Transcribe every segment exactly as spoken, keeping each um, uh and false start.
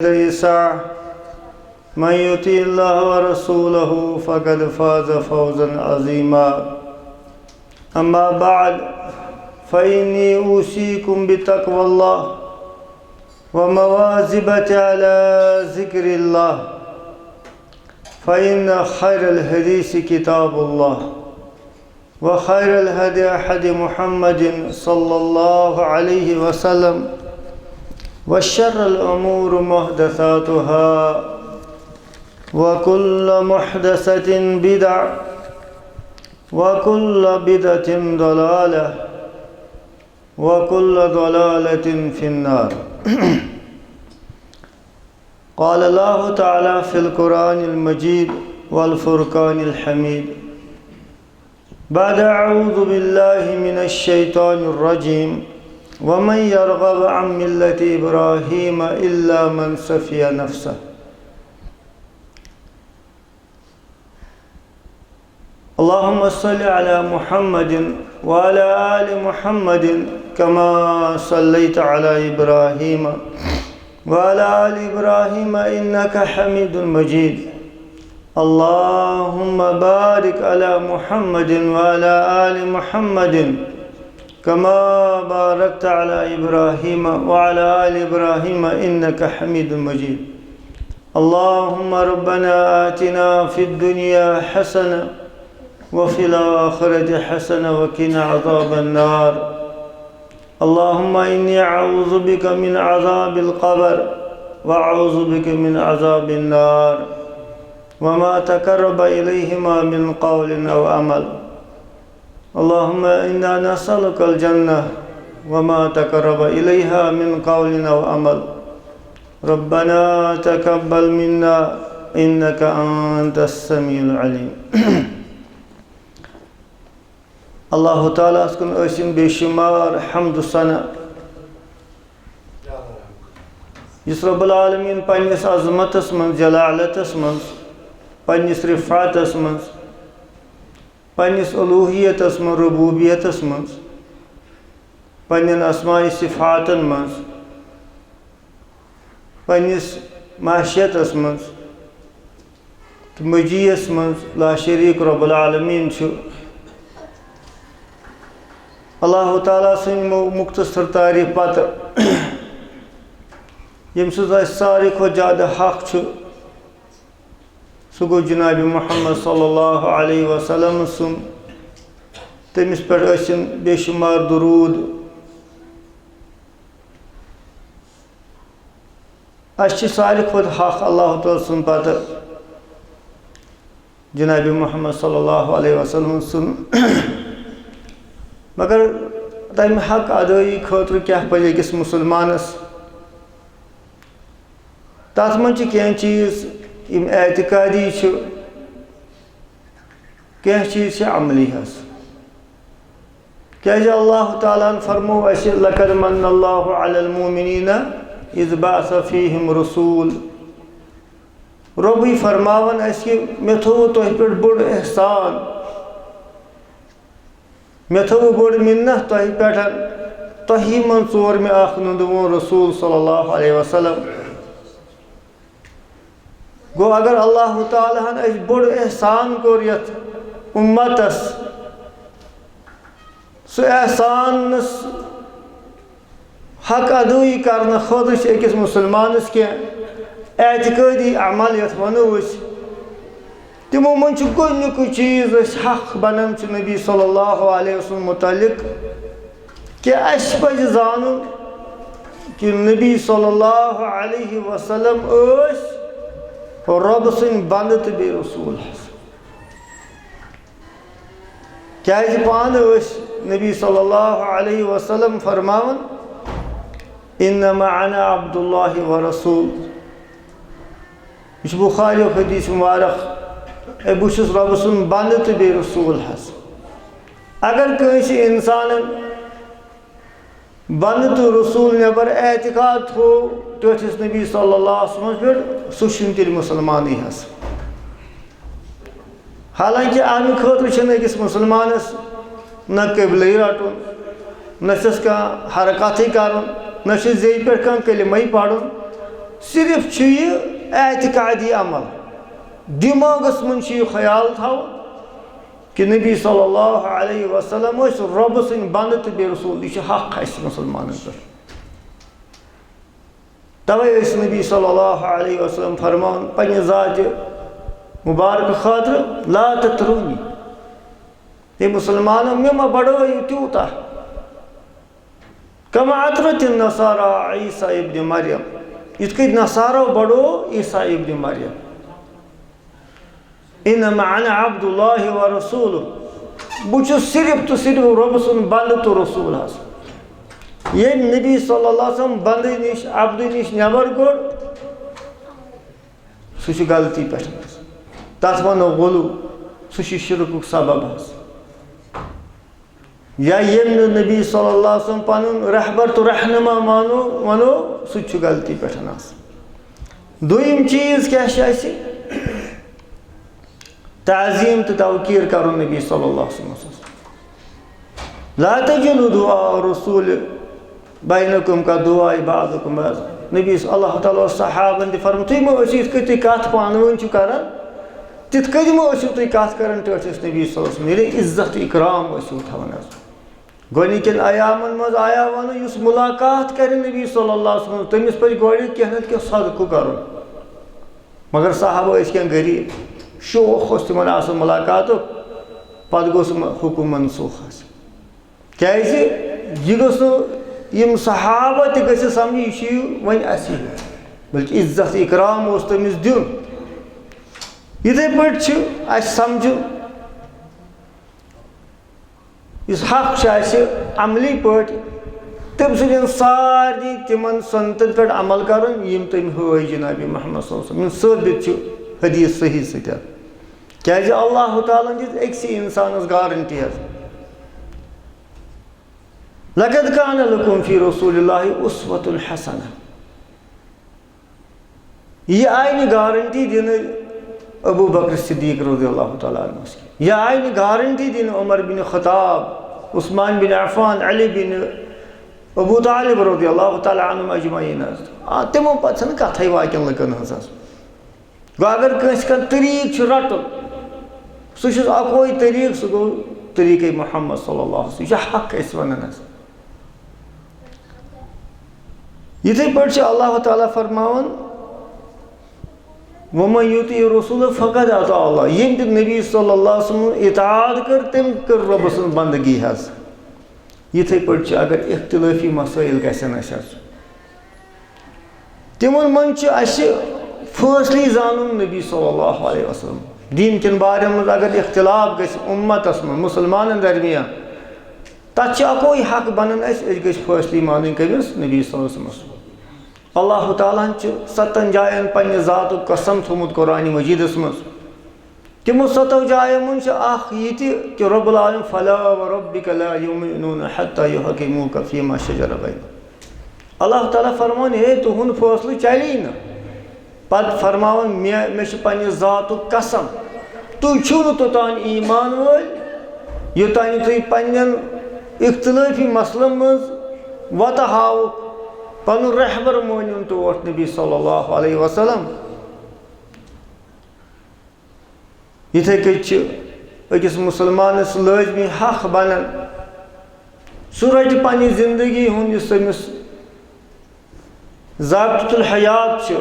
قدره ساعة. من يطع الله ورسوله فقد فاز فوزا عظيما. أما بعد، فإني أوصيكم بتقوى الله ومواظبة على ذكر الله، فإن خير الحديث كتاب الله، وخير الهدي هدي محمد صلى الله عليه وسلم، وشر الأمور محدثاتها، وكل محدثة بدعة، وكل بدعة ضلالة، وكل ضلالة في النار. قال الله تعالى في القرآن المجيد والفرقان الحميد، بعد أعوذ بالله من الشيطان الرجيم، ومن يرغب عن ملة إبراهيم إلا من سفه نفسه. اللهم صل على محمد وعلى آل محمد كما صليت على إبراهيم وعلى آل إبراهيم إنك حميد مجيد. اللهم بارك على محمد وعلى آل محمد كما باركت على إبراهيم وعلى آل إبراهيم إنك حميد مجيد. اللهم ربنا آتنا في الدنيا حسنة وفي الآخرة حسنة وقنا عذاب النار. اللهم إني أعوذ بك من عذاب القبر وأعوذ بك من عذاب النار وما تقرب إليهما من قول أو عمل. اللهم إنا نسألك الجنة وما تقرب إليها من قول أو عمل. ربنا تقبل منا إنك أنت السميع العليم. اللہ تعالیٰ ہس کُن ٲسِن بے شمار حمد و ثنا، یُس رب العالمین پننِس عظمتس منٛز، جلالتس منٛز، پننِس رفعتس منٛز، پننِس الوہیتس منٛز، ربوبیتس منٛز، پننٮ۪ن اسماء صفاتن منٛز، پننِس معیشتس منٛز تہٕ مجیئس منٛز لاشریک رب العالمین چھُ۔ اللہ تعالیٰ سٕنٛدِ مُ-، مختصر تعریف پتہٕ، ییٚمہِ سٕنٛز اَسہِ ساروی کھۄتہٕ زیادٕ حق چھُ، سُہ گوٚو جناب محمد صلی اللہ علیہ وسلم سُنٛد۔ تٔمِس پٮ۪ٹھ ٲسِن بے شمار درود۔ اَسہِ چھِ ساروی کھۄتہٕ حق اللہ تعالیٰ سُنٛد پتہٕ جناب محمد صلی اللہ علیہ وسلم سُنٛد۔ مگر تَمہِ حق ادٲیی خٲطرٕ کیٛاہ پَزِ أکِس مُسلمانَس؟ تَتھ منٛز چھِ کینٛہہ چیٖز یِم اعتقادی چھِ، کینٛہہ چیٖز چھِ عملی حظ۔ کیٛازِ اللہ تعالیٰ ہن فرموو اَسہِ، "لقد من اللہ علی المؤمنین اذ بعث فیہم رسول۔" رۄبٕے فرماوان اَسہِ کہِ مےٚ تھوٚوُ تۄہہِ پٮ۪ٹھ بوٚڑ احسان، مےٚ تھوٚوُ بوٚڑ مِنت تۄہہِ پٮ۪ٹھ، تۄہہِ منٛز ژور مےٚ اکھ نُنٛدوُن رسول صلی اللہ علیہ وسلم۔ گوٚو، اگر اللہ تعالیٰ ہن اَسہِ بوٚڑ احسان کوٚر یَتھ اُمتس، سُہ احسانس حق ادٲیی کرنہٕ خٲطرٕ چھِ أکِس مُسلمانس کینٛہہ اعتقٲدی عمل، یَتھ وَنو أسۍ، تِمو منٛز چھُ گۄڈٕنیُکُے چیٖز أسۍ حق بنان چھُ نبی صلی اللہ علیہ وسلم متعلق، کہِ اَسہِ پَزِ زانُن کہِ نبی صلی اللہ علیہ وسلم ٲسۍ رۄب سٕنٛدۍ بنٛدٕ تہٕ بیٚیہِ رسول حظ۔ کیٛازِ پانہٕ ٲسۍ نبی صلی اللہ علیہ وسلم فرماوان، "انما انا عبد اللہ و رسول۔" یہِ چھُ بخاری یُک حدیث مبارک۔ اے، بہٕ چھُس رۄبہٕ سُنٛد بنٛدٕ تہٕ بیٚیہِ رسول حظ۔ اگر کٲنٛسہِ اِنسانن بنٛدٕ تہٕ رسول نٮ۪بر اعتقاد تھوٚو ٹٲٹھِس نبی صلی اللہ علیہ وسلمس پٮ۪ٹھ، سُہ چھُنہٕ تیٚلہِ مُسلمانٕے حظ۔ حالانکہِ اَمہِ خٲطرٕ چھُنہٕ أکِس مُسلمانس نہ قبلٕے رَٹُن، نہ چھُس کانٛہہ حرکتٕے کَرُن، نہ چھُ زیٚوِ پٮ۪ٹھ کانٛہہ کلمَے پَرُن۔ صرف چھُ یہِ اعتقادی عمل، دٮ۪ماغس منٛز چھُ یہِ خیال تھاوُن کہِ نبی صلی اللہ علیہ وسلم ٲسۍ رۄبہٕ سٕنٛدۍ بندٕ تہٕ بیٚیہِ رسول۔ یہِ چھُ حق اَسہِ مُسلمانن پٮ۪ٹھ۔ توے ٲسۍ نبی صلی اللہ علیہ وسلم فرمان پننہِ ذاتِ مبارک خٲطرٕ، "لا تطرونی"، اے مُسلمانو، مےٚ مہ بڑٲیِو تیوٗتاہ۔ "کما اطرت النصارى عیسیٰ ابن مریم"، یِتھ کٔنۍ نصارو بڑو عیسیٰ ابن مریم۔ "انما انا عبد اللہ و رسولہ"، بہٕ چھُس صرف تہٕ صرف رۄبہٕ سُنٛد بندٕ تہٕ رسول حظ۔ ییٚمۍ نبی صلی اللہ علیہ وسلم بندٕ نِش، عبدٕ نِش نٮ۪بر کوٚڑ، سُہ چھُ غلطی پٮ۪ٹھ حظ۔ تَتھ وَنو غلو، سُہ چھُ شرکُک سبب حظ۔ یا ییٚمۍ نہٕ نبی صلی اللہ علیہ وسلم پَنُن رہبر تہٕ رہنما مانو، وَنو، سُہ تہِ چھُ غلطی پٮ۪ٹھ آسان۔ دوٚیِم چیٖز کیٛاہ چھِ اَسہِ؟ تعظیٖم تہٕ توقیٖر کَرُن نبی صلی اللہ علیہ وسلم۔ "لا تجعلوا دعاء الرسول بینکم کدعاء بعضکم بعضا"۔ نبی ص-، اللہ تعالیٰ اوس صحابن تہِ فرموو، "تُہۍ مہ ٲسِو یِتھ کٔنۍ تُہۍ کتھ پانہٕ ؤنۍ چھِو کران، تِتھ کٔنۍ مہ ٲسِو تُہۍ کتھ کران ٹٲٹھِس نبی صلی اللہ علیہ وسلم"۔ یعنی عزت اکرام ٲسِو تھاوان حظ۔ گۄڈنِکٮ۪ن ایامن منٛز آیا ونہٕ، یُس ملاقات کرِ نبی صلی اللہ علیہ وسلم، تٔمِس پزِ گۄڈٕ کینٛہہ نتہٕ کینٛہہ صدقہٕ کرُن۔ مگر صحابہ ٲسۍ کینٛہہ غریب، شوق اوس تِمن آسان ملاقاتُک، پتہٕ گوٚو سُہ م-، حکم منسوخ حظ۔ کیازِ یہِ گوٚژھ نہٕ یِم صحابہ تہِ گٔژھِ سمجھِ، یہِ چھُ وۄنۍ اَسہِ ہیوٗ، بلکہِ عزت اکرام اوس تٔمِس دیُن۔ یِتھے پٲٹھۍ چھُ اَسہِ سمجھُن، یُس حق چھُ اَسہِ عملی پٲٹھۍ، تٔمۍ سٕنٛدٮ۪ن سارنٕے تِمن سنتن پٮ۪ٹھ عمل کرُن، یِم تٔمۍ ہٲوۍ جناب محمد صلی اللہ علیہ وسلم، یِم ثٲبت چھِ حدیث صحیح سۭتۍ۔ کیازِ اللہ تعالیٰ ہن دِژ أکسٕے انسانس گارنٹی حظ، "لقد کان لکم فی رسول اللہ اسوۃ حسنہ"۔ یہِ آیہِ نہٕ گارنٹی دِنہٕ ابو بکر صدیق رضی اللہ تعالیٰ عنہ، یہِ آیہِ نہٕ گارنٹی دِنہٕ عمر بن خطاب، عثمان بن عفان، علی بن ابو طالب رضی اللہ تعالیٰ عنہم اجمعین حظ۔ آ، تِمو پتہٕ چھنہٕ کتھے باقین لُکن ہٕنٛز حظ۔ گوٚو اگر کٲنٛسہِ کانٛہہ طریٖقہٕ چھُ رَٹُن، سُہ چھُس اَکوے طریٖقہٕ، سُہ گوٚو طریٖقے محمد صلی اللہ علیہ وسلم۔ یہِ چھُ حق أسۍ وَنان حظ۔ یِتھَے پٲٹھۍ چھُ اللہ تعالیٰ فرماوان، "ومن یطع الرسول فقد اطاع اللہ"، ییٚمۍ تہِ نبی صلی اللہ علیہ وسلم اطاعت کٔر، تٔمۍ کٔر رۄبہٕ سٕنٛز بندگی حظ۔ یِتھَے پٲٹھۍ چھِ اگر اختلٲفی مسٲیِل گژھن اَسہِ حظ، تِمن منٛز چھُ اَسہِ فٲصلہٕ زانُن نبی صلی اللہ علیہ وسلم۔ دیٖن کٮ۪ن بارن منٛز اگر اختلاف گژھِ اُمتس منٛز، مُسلمانن درمیان، تتھ چھُ اکوے حق بنان اَسہِ، أسۍ گٔژھۍ فٲصلہٕ مانٕنۍ کٔمِس؟ نبی صلی اللہ علیہ وسلمس۔ اللہ تعالیٰ ہن چھُ ستن جاین پننہِ ذاتُک قسم تھوٚومُت قرآن مجیدس منٛز۔ تِمو ستو جایو منٛز چھِ اکھ یہِ تہِ کہِ رب العالمین، "فلا وربک لا یؤمنون حتی یحکموک فیما شجر بینہم۔" اللہ تعالیٰ فرمان، "ہے، تُہُنٛد فٲصلہٕ چلی نہٕ۔" پتہٕ فرماوان، "مےٚ، مےٚ چھُ پننہِ ذاتُک قسم، تُہۍ چھِو نہٕ توٚتام ایمان وٲلۍ، یوٚتام نہٕ تُہۍ پننٮ۪ن اختلٲفی مسلن منٛز وتہٕ ہاوُکھ، پنُن رہبر مٲنِو ٹوٹھ نبی صلی اللہ علیہ وسلم۔" یِتھے کٔنۍ چھِ أکِس مُسلمانَس لٲزمی حق بنان، سُہ رَٹہِ پننہِ زندگی ہُنٛد یُس أمِس ضابطۃ الحیات چھِ،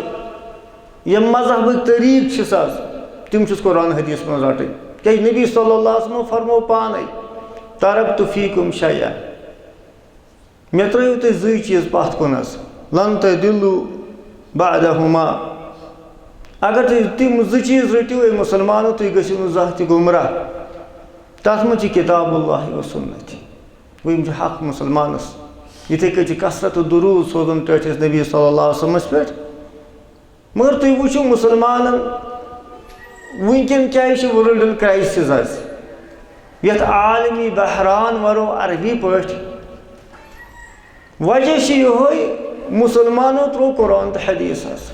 یِم مذہبٕکۍ طریٖقہٕ چھِس آز، تِم چھِس قرآن حدیث منٛز رَٹٕنۍ۔ کیازِ نبی صلی اللہ علیہ وسلم فرموو پانے، "ترکت فیکم شیئا"، مےٚ ترٲیِو تُہۍ زٕے چیٖز پتھ کُن حظ۔ "لن تضلوا بعدہما"، اگر تُہۍ تِم زٕ چیٖز رٔٹِو، اے مُسلمانو، تُہۍ گٔژھِو نہٕ زانٛہہ تہِ گمراہ۔ تتھ منٛز چھِ کتاب اللہ و سنتی۔ گوٚو، یِم چھِ حق مُسلمانس۔ یِتھے کٔنۍ چھِ کثرت درود سوزُن ٹٲٹھِس نبی صلی اللہ علیہ وسلمس پٮ۪ٹھ۔ مگر تُہۍ وٕچھِو مُسلمانن وٕنکٮ۪ن کیٛازِ چھِ world crisis حظ، یتھ عالمی بحران ونو عربی پٲٹھۍ۔ وجہ چھُ یِہوٚے، مُسلمانو ترٛوو قرآن تہٕ حدیث حظ۔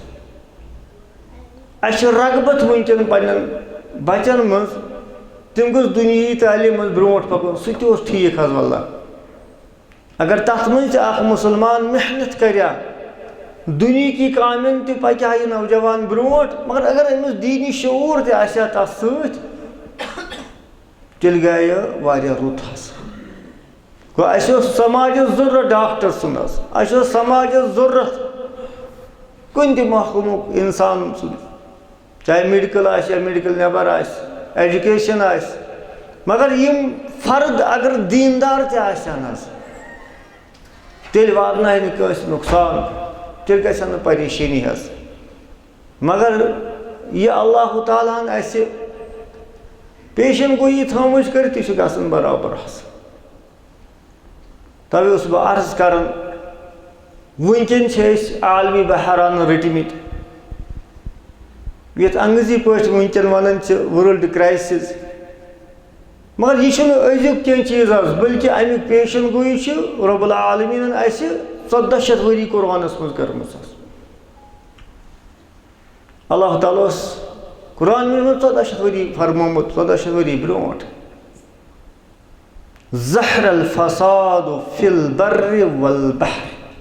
اَسہِ چھِ رغبت وٕنکٮ۪ن پننٮ۪ن بچن منٛز، تِم گٔژھ دُنیاہی تعلیٖم منٛز برونٛٹھ پکُن، سُہ تہِ اوس ٹھیٖک حظ واللہ۔ اگر تتھ منٛز تہِ اکھ مُسلمان محنت کرِ ہا، دُنیہٕکی کامٮ۪ن تہِ پَکہِ ہا یہِ نوجوان برونٛٹھ، مگر اگر أمِس دیٖنی شعوٗر تہِ آسہِ ہا تَتھ سۭتۍ، تیٚلہِ گٔیہِ واریاہ رُت حظ۔ گوٚو، اَسہِ اوس سماجَس ضروٗرت ڈاکٹر سُنٛد حظ، اَسہِ اوس سماجَس ضروٗرت کُنہِ تہِ محکمُک اِنسان سُنٛد، چاہے میڈیکل آسہِ یا میڈیکل نٮ۪بر آسہِ، ایجوکیشن آسہِ، مگر یِم فرد اگر دیٖندار تہِ آسن حظ، تیٚلہِ واتناوِ نہٕ کٲنٛسہِ نۄقصان، تیٚلہِ گژھن نہٕ پریشٲنی حظ۔ مگر یہِ اللہ تعالیٰ ہن اَسہِ پیشن گویی تھٲومٕژ کٔرِتھ، یہِ چھُ گژھان برابر حظ۔ توے اوسُس بہٕ عرض کران، وٕنکیٚن چھِ أسۍ عالمی بحران رٔٹمٕتۍ، یَتھ انگریزی پٲٹھۍ وٕنکیٚن وَنان چھِ ورلڈ کرائسز۔ مگر یہِ چھُنہٕ أزیُک کینٛہہ چیٖز حظ، بلکہِ اَمیُک پیشن گویی چھِ رب العالمیٖنَن اَسہِ ژۄداہ شیٚتھ ؤری قرآنَس منٛز کٔرمٕژ حظ۔ اللہ تعالیٰ اوس قرآن منٛز ژۄداہ شیٚتھ ؤری فرمومُت، ژۄداہ شیٚتھ ؤری برونٛٹھ، "ظہر الفساد فی البر والبحر"،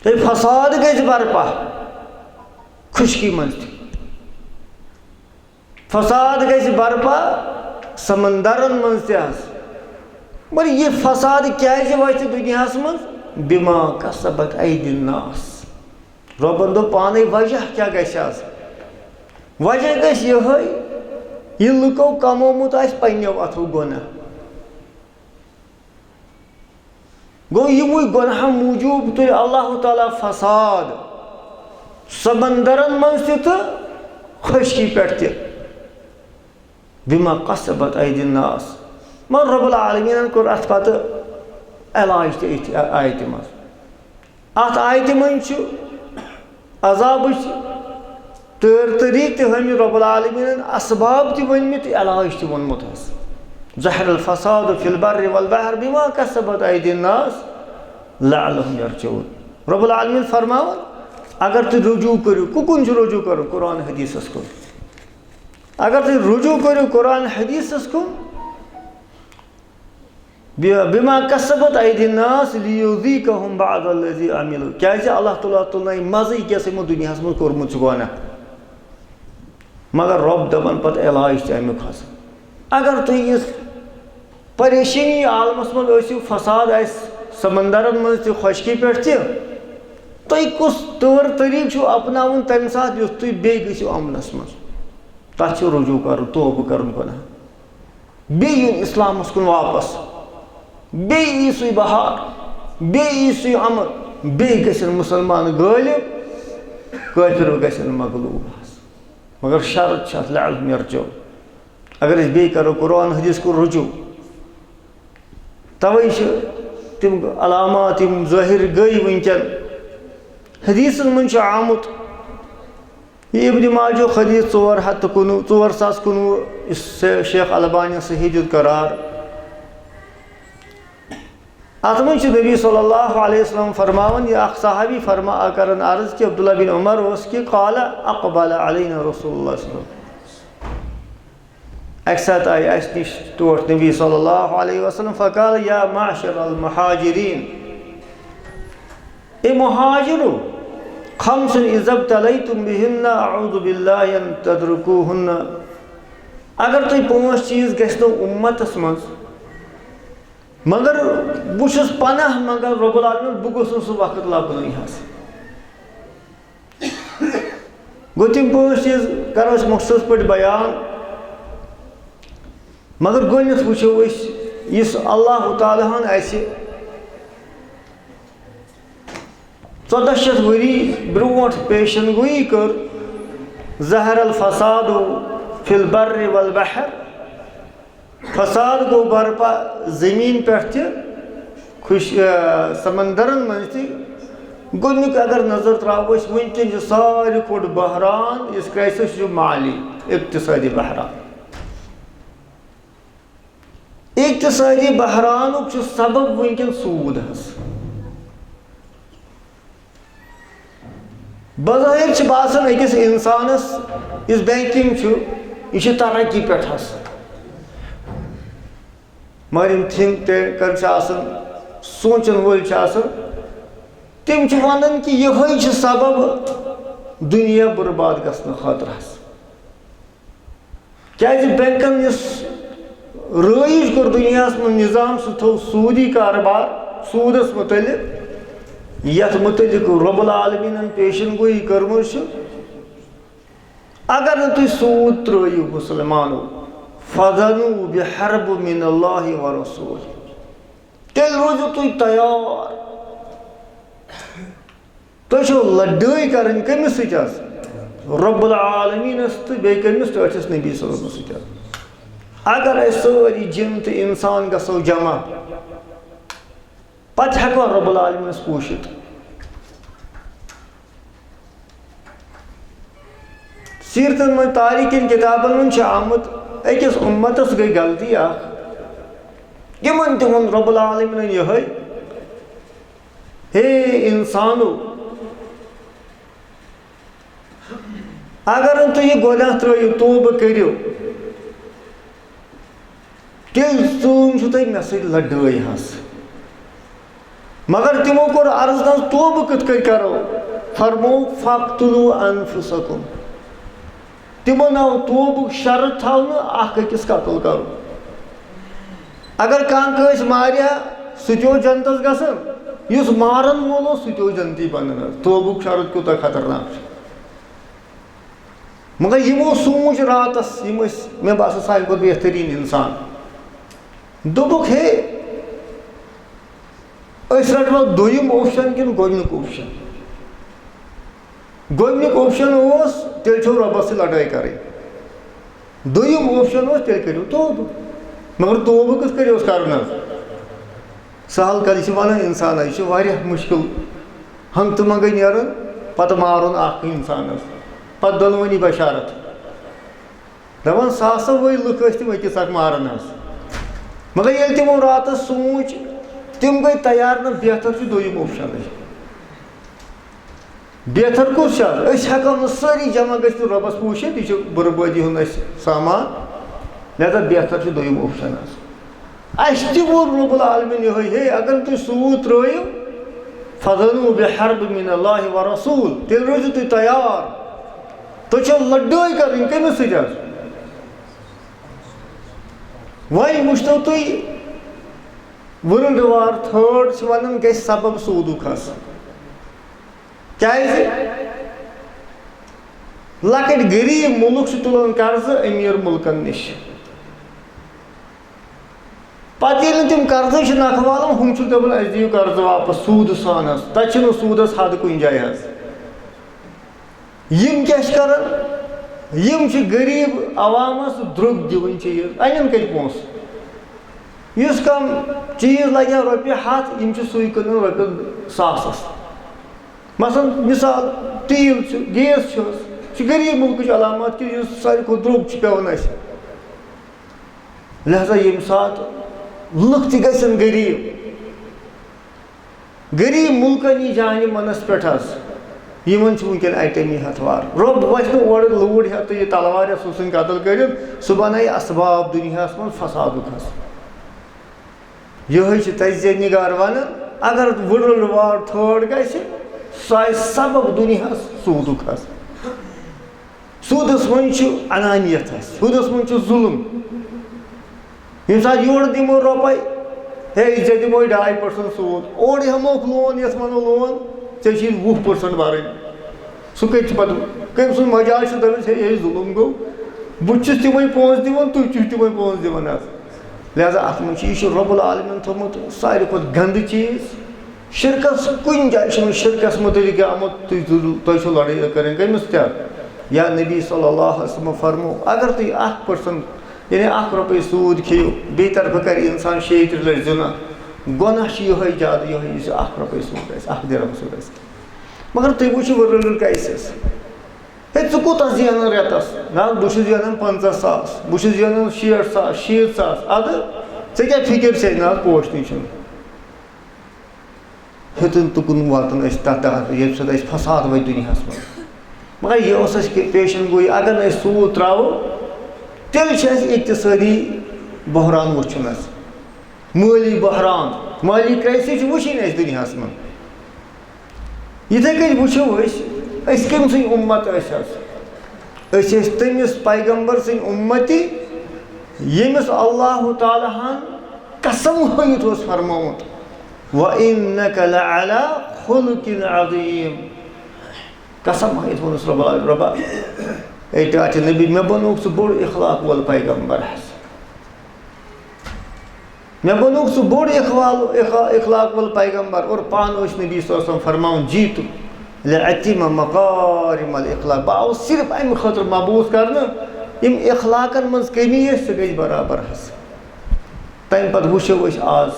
تہٕ فساد گژھِ برپا خشکی منٛز تہِ، فساد گژھِ برپا سمندرن منٛز تہِ حظ۔ مگر یہِ فساد کیازِ وۄتھِ دُنیاہس منٛز؟ بما کسبت ایدی الناس۔ رۄبن دوٚپ پانے، وجہ کیٛاہ گژھِ آز؟ وجہ گژھِ یِہوٚے، یہِ لُکو کمومُت آسہِ پننیو اتھو گۄناہ۔ گوٚو، یِموٕے گۄناہو موٗجوٗب تُلہِ اللہ تعالیٰ فساد سمندرن منٛز تہِ تہٕ خۄشکی پٮ۪ٹھ تہِ۔ بما کسبت ایدی الناس۔ مگر رب العالمیٖنن کوٚر اتھ پتہٕ علاج تہِ أتھۍ آیتہِ منٛز۔ اتھ آیتہِ منٛز چھُ عذابٕچ تٲر طریٖق تہِ ہٲومٕتۍ رب العالمیٖنن، اسباب تہِ ؤنمٕتۍ تہٕ علاج تہِ ووٚنمُت حظ۔ ظہر الفساد فی البر والبحر بما کسبت ایدی الناس لعلهم یرجعون۔ رب العالمیٖن فرماوان، اگر تُہۍ رجوع کٔرِو، کُکُن چھُ رجوع کرُن؟ قرآن حدیثس کُن۔ اگر تُہۍ رجوع کٔرِو قرآن حدیثس کُن، بِ-، بما کسبت ایدی الناس لیذیقہم بعض الذی عملوا، کیازِ اللہ تعالیٰ تُلنَے مزٕ یہِ کیٛاہ سا یِمو دُنیاہس منٛز کوٚرمُت چھُ گۄناہ۔ مگر رۄب دپان پتہٕ علاج تہِ امیُک حظ۔ اگر تُہۍ یہِ پریشٲنی عالمس منٛز ٲسِو، فساد آسہِ سمندرن منٛز تہِ، خۄشکی پٮ۪ٹھ تہِ، تُہۍ کُس طور طریٖقہٕ چھُو اپناوُن تمہِ ساتہٕ یُتھ تُہۍ بیٚیہِ گٔژھِو امنس منٛز؟ تتھ چھُ رجوع کرُن، توبہٕ کرُن گۄناہ۔ بیٚیہِ یُن اسلامس کُن واپس، بیٚیہِ یی سُے بہار، بیٚیہِ یی سُے امر، بیٚیہِ گژھن مسلمان غٲلب، کٲفر گژھن مغلوب حظ۔ مگر شرط چھِ اتھ لعلهم یرجعون۔ اگر أسۍ بیٚیہِ کرو قرآن حدیث کُن رجوع، توے چھِ تِم علامات یِم ظٲہر گٔے وٕنکیٚن۔ حدیثن منٛز چھُ آمُت، یہِ ابن ماجہ حدیث ژور ہتھ تہٕ کُنوُہ، ژور ساس کُنوُہ، یُس شیخ البانی صحیح دیُت قرار۔ اتھ منٛز چھُ نبی صلی اللہ علیہ وسلم فرماوان، یہِ اکھ صحابی فرما کران عرض کہِ عبداللہ بن عمر اوس کہِ قال اقبل علینا رسول اللہ صلی اللہ علیہ وسلم۔ اکہِ ساتہٕ آیہِ اسہِ نِش ٹوٹھ نبی صلی اللہ علیہ وسلم، فقال یا معشر المہاجرین، اے مہاجرو، خمس اذا ابتلیتم بہن اعوذ باللہ ان تدرکوہن۔ اگر تُہۍ پانٛژھ چیٖز گژھنو امتس منٛز، مگر بہٕ چھُس پناہ منگان رب العالمین، بہٕ گوٚژھ نہٕ سُہ وقت لبنُے حظ۔ گوٚو، تِم پانٛژھ چیٖز کرو أسۍ مخصوص پٲٹھۍ بیان، مگر گۄڈٕنیتھ وٕچھو أسۍ یُس اللہ تعالیٰ ہن اسہِ ژۄداہ شیٚتھ ؤری برونٛٹھ پیشن گویی کٔر، ظہر الفساد فی البر والبحر، فساد گوٚو برپا زٔمیٖن پٮ۪ٹھ تہِ، خُش-، آ، سمندرن منٛز تہِ۔ گۄڈٕنیُک اگر نظر ترٛاوو أسۍ، وٕنکیٚن چھُ ساروی کھۄتہٕ بحران یُس کرایسس چھُ مالی، اقتصٲدی بحران۔ اقتصٲدی بحرانُک چھُ سبب وٕنکیٚن سوٗد حظ۔ بظٲہِر چھِ باسان أکِس اِنسانَس، یُس بینکِنگ چھُ، یہِ چھِ ترقی پٮ۪ٹھ آسان۔ مگر یِم تھِنک ٹینکر چھِ آسان، سونٛچَن وٲلۍ چھِ آسان، تِم چھِ وَنان کہِ یِہوٚے چھُ سبب دُنیا برباد گژھنہٕ خٲطرٕ حظ۔ کیٛازِ بینکن یُس رٲیِج کوٚر دُنیاہَس منٛز نظام، سُہ تھوٚو سوٗدی کارٕبار، سوٗدَس مُتعلِق، یَتھ مُتعلِق رب العالمیٖنَن پیشن گویی کٔرمٕژ چھِ، اگر نہٕ تُہۍ سوٗد ترٛٲیِو مُسلمانو، فَذَنُوا بِحَرْبٍ مِّنَ اللَّهِ وَرَسُولِهِ، تیٚلہِ روٗزِو تُہۍ تیار۔ تۄہہِ چھو لڑٲے کرٕنۍ کٔمِس سۭتۍ حظ؟ رب العالمیٖنَس تہٕ بیٚیہِ کٔمِس؟ ٹٲٹھِس نبی صلی اللہ علیہ وسلمَس سۭتۍ حظ۔ اگر اَسہِ سٲری جِن تہٕ اِنسان گژھو جمع، پتہٕ ہٮ۪کوا رب العالمیٖنَس پوٗشِتھ؟ سیٖرتَن منٛز، تاریٖخ کٮ۪ن کِتابَن منٛز چھِ آمُت، أکِس اُمتَس گٔے غلطی اَکھ۔ یِمَن تہِ ووٚن رب العالمیٖنَن یِہوٚے، ہے اِنسانو، اگر نہٕ تُہۍ یہِ گۄناہ ترٛٲیِو، توبہٕ کٔرِو، تیٚلہِ ژوٗنٛگ چھُو تۄہہِ مےٚ سۭتۍ لڑٲے حظ۔ مگر تِمو کوٚر عرض، نہ حظ، توبہٕ کِتھ کٔنۍ کرو؟ فرموو، فَاقْتُلُوا أَنفُسَكُمْ۔ تِمن آو توبُک شرط تھاونہٕ اکھ أکِس قتل کرُن۔ اگر کانٛہہ کٲنٛسہِ مارِ ہا، سُہ تہِ اوس جنتس گژھان، یُس مارن وول اوس، سُہ تہِ اوس جنتی بنان حظ۔ توبُک شرط کوٗتاہ خطرناک چھُ۔ مگر یِمو سوٗنٛچ راتس، یِم ٲسۍ، مےٚ باسان، سانہِ کھۄتہٕ بہتریٖن اِنسان۔ دوٚپُکھ، ہے، أسۍ رَٹوا دوٚیِم option کِنہٕ گۄڈٕنیُک option؟ گۄڈٕنیُک option اوس، تیٚلہِ چھو رۄبَس سۭتۍ لڑٲے کَرٕنۍ۔ دوٚیِم option اوس، تیٚلہِ کٔرِو توبہٕ۔ مگر توبہٕ کِتھ کٔنۍ اوس کَرُن حظ؟ سہل کَتھ، یہِ چھِ وَنان اِنسانَس، یہِ چھِ واریاہ مُشکِل۔ ہنٛگتہٕ منٛگَے نیرُن، پَتہٕ مارُن اَکھ اِنسانَس، پَتہٕ دۄنوٕنی بشارت۔ دَپان، ساسو وٲے لُکھ ٲسۍ تِم أکِس اَکھ ماران حظ۔ مگر ییٚلہِ تِمو راتَس سوٗنٛچ، تِم گٔے تیار، نہ، بہتر چھُ دوٚیِم option۔ بہتر کُس چھُ حظ؟ أسۍ ہٮ۪کو نہٕ سٲری جمع گٔژھِتھ رۄبَس پوٗشِتھ، یہِ چھُ بربٲدی ہُنٛد اَسہِ سامان، لہذا بہتر چھُ دوٚیِم option حظ۔ اَسہِ تہِ ووٚن رب العالمین یِہوٚے، ہے، اگر تُہۍ سوٗد ترٛٲیِو، فَذَنُوا بِحَرْبٍ مِّنَ اللَّهِ وَرَسُولِهِ، تیٚلہِ روٗزِو تُہۍ تیار۔ تۄہہِ چھو لڑٲے کرٕنۍ کٔمِس سۭتۍ حظ؟ وۄنۍ وٕچھتو تُہۍ، World War Third چھِ ونان گژھِ سبب سوٗدُک حظ۔ کیازِ؟ لۄکٕٹۍ غریٖب مُلک چھِ تُلان قرضہٕ أمیٖر مُلکن نِش۔ پتہٕ ییٚلہِ نہٕ تِم قرضٕے چھِ نکھٕ والان، ہُم چھِ دَپان، "اَسہِ دِیِو قرضہٕ واپس سوٗدٕ سان حظ۔" تَتہِ چھِنہٕ سوٗدَس حد کُنہِ جایہِ حظ۔ یِم کیٛاہ چھِ کران؟ یِم چھِ غریٖب عوامَس درٛوٚگ دِوان چیٖز، اَنَن کَتہِ پونٛسہٕ؟ یُس کانٛہہ چیٖز لَگہِ ہا رۄپیہِ ہَتھ، یِم چھِ سُے کٕنان رۄپیَس ساسَس۔ مثلاً، مثال، تیٖل چھُ، گیس چھُ، یہِ چھُ غریٖب مُلکٕچ علامات کہِ یُس ساروی کھۄتہٕ درٛوٚگ چھُ پٮ۪وان اَسہِ۔ لہذا ییٚمہِ ساتہٕ لُکھ تہِ گژھن غریٖب، غریٖب مُلکَن یی جانہِ منَس پٮ۪ٹھ حظ، یِمَن چھُ وٕنکٮ۪ن ایٹمی ہتھوار۔ رۄب وَسہِ نہٕ اورٕ لوٗر ہٮ۪تھ تہٕ یہِ تلوار ہٮ۪تھ سُہ ژھٕنہِ قتل کٔرِتھ، سُہ بَنایہِ اسباب دُنیاہَس منٛز فسادُک حظ۔ یِہوٚے چھِ تجزیہ نگار وَنان، اگر World War Third گژھِ، سُہ آسہِ سبب دُنیاہَس سوٗدُک حظ۔ سوٗدَس منٛز چھُ انانیت حظ، سوٗدَس منٛز چھُ ظُلُم۔ ییٚمہِ ساتہٕ یورٕ دِمو رۄپَے، ہے، ژےٚ دِموے ڈاے percent سوٗد، اورٕ ہٮ۪موکھ لون، یَتھ وَنو لون، ژےٚ چھِی وُہ percent بَرٕنۍ۔ سُہ کَتہِ چھُ پَتہٕ؟ کٔمۍ سُنٛد مجاز چھُ دَپان، ہے، یہِ ظُلُم گوٚو، بہٕ تہِ چھُس تِمَے پونٛسہٕ دِوان، تُہۍ تہِ چھِو تِمَے پونٛسہٕ دِوان حظ۔ لہذا اَتھ منٛز چھُ، یہِ چھُ رب العالمین تھوٚومُت ساروی کھۄتہٕ گنٛدٕ چیٖز۔ شرکس کُنہِ جایہِ چھُنہٕ شرکس مُتعلق آمُت، تُہۍ ضروٗر، تۄہہِ چھو لڑٲے کرٕنۍ کٔمِس تہِ؟ یا نبی صلی اللہ علیہ وسلم فرمو، اگر تُہۍ اکھ percent، یعنی اکھ رۄپے سوٗد کھیٚیِو، بیٚیہِ طرفہٕ کرِ انسان شیٚیہِ ترٕٛہ لٹہِ زِنا، گۄناہ چھُ یِہوٚے زیادٕ، یِہوٚے یُس یہِ اکھ رۄپے سوٗد آسہِ، اکھ درہم سوٗد آسہِ۔ مگر تُہۍ وٕچھِو world crisis۔ ہے، ژٕ کوٗتاہ زینان رٮ۪تس؟ نہ حظ، بہٕ چھُس زینان پنٛژاہ ساس، بہٕ چھُس زینان شیٹھ ساس، شیٖتھ ساس۔ ادٕ ژےٚ کیٛاہ فِکر چھے؟ نہ حظ، پوش نٕے چھُنہٕ۔ ہیوٚتُن تُکُن واتُن أسۍ تَتھ دَہَس، ییٚمہِ سۭتۍ أسۍ فساد وٲتۍ دُنیاہَس منٛز۔ مگر یہِ اوس اَسہِ کہِ پیشن گویی، اگر نہٕ أسۍ سوٗد ترٛاوو، تیٚلہِ چھُ اَسہِ اقتصٲدی بحران وٕچھُن حظ۔ مٲلی بحران، مٲلی crisis چھِ وٕچھِنۍ اَسہِ دُنیاہَس منٛز۔ یِتھَے کٔنۍ وٕچھو أسۍ، أسۍ کٔمۍ سٕنٛدۍ اُمت ٲسۍ حظ؟ أسۍ ٲسۍ تٔمِس پیغمبر سٕنٛدۍ اُمتی، ییٚمِس اللہ تعالیٰ ہن قسم ہٲیِتھ اوس فرمومُت، "وَإِنَّكَ لَعَلَىٰ خُلُقٍ عَظِيمٍ۔" قسم ہٲیِتھ ووٚنُس رۄبا، رۄبا، اے ٹاٹھہِ نبی، مےٚ بنووُکھ ژٕ بوٚڑ اخلاق وول پیغمبر حظ۔ مےٚ بنووُکھ ژٕ بوٚڑ اخوال، اخ-، اخلاق وول پیغمبر۔ اور پانہٕ اوس نبی صلی اللہ علیہ وسلم فرماوان، "جیت لأتم مکارم الاخلاق"، بہٕ آوُس صرف امہِ خٲطرٕ مبعوث کرنہٕ، یِم اخلاقن منٛز کمی ٲسۍ، سُہ گژھِ برابر حظ۔ تمہِ پتہٕ وٕچھو أسۍ آز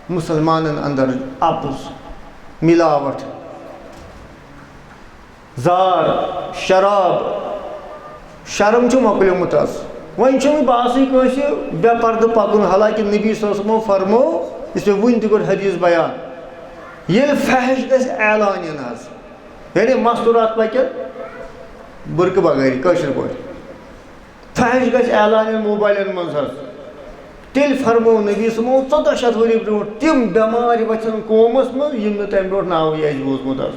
مسلمانن اندر اپُز، ملاوٹ، زار، شراب، شرم چھُ مۄکلیومُت از۔ وۄنۍ چھُنہٕ باسٕے کٲنٛسہِ بے پردٕ پکُن، حالانکہ نبی صلی اللہ علیہ وسلمو فرمو، یُس مےٚ وُنہِ تہِ کوٚر حدیث بیان، ییٚلہِ فحش گژھِ اعلانین حظ، یعنی مستورات پکن برقعہٕ بغٲرٕے، کٲشِر پٲٹھۍ، فحش گژھِ اعلانین موبایلن منٛز حظ، تیٚلہِ فرمو نبی صٲبو ژۄداہ شیٚتھ ؤری برونٛٹھ، تِم بٮ۪مارِ وۄتھن قومس منٛز، یِم نہٕ تمہِ برونٛٹھ ناوٕے آسہِ بوٗزمُت حظ۔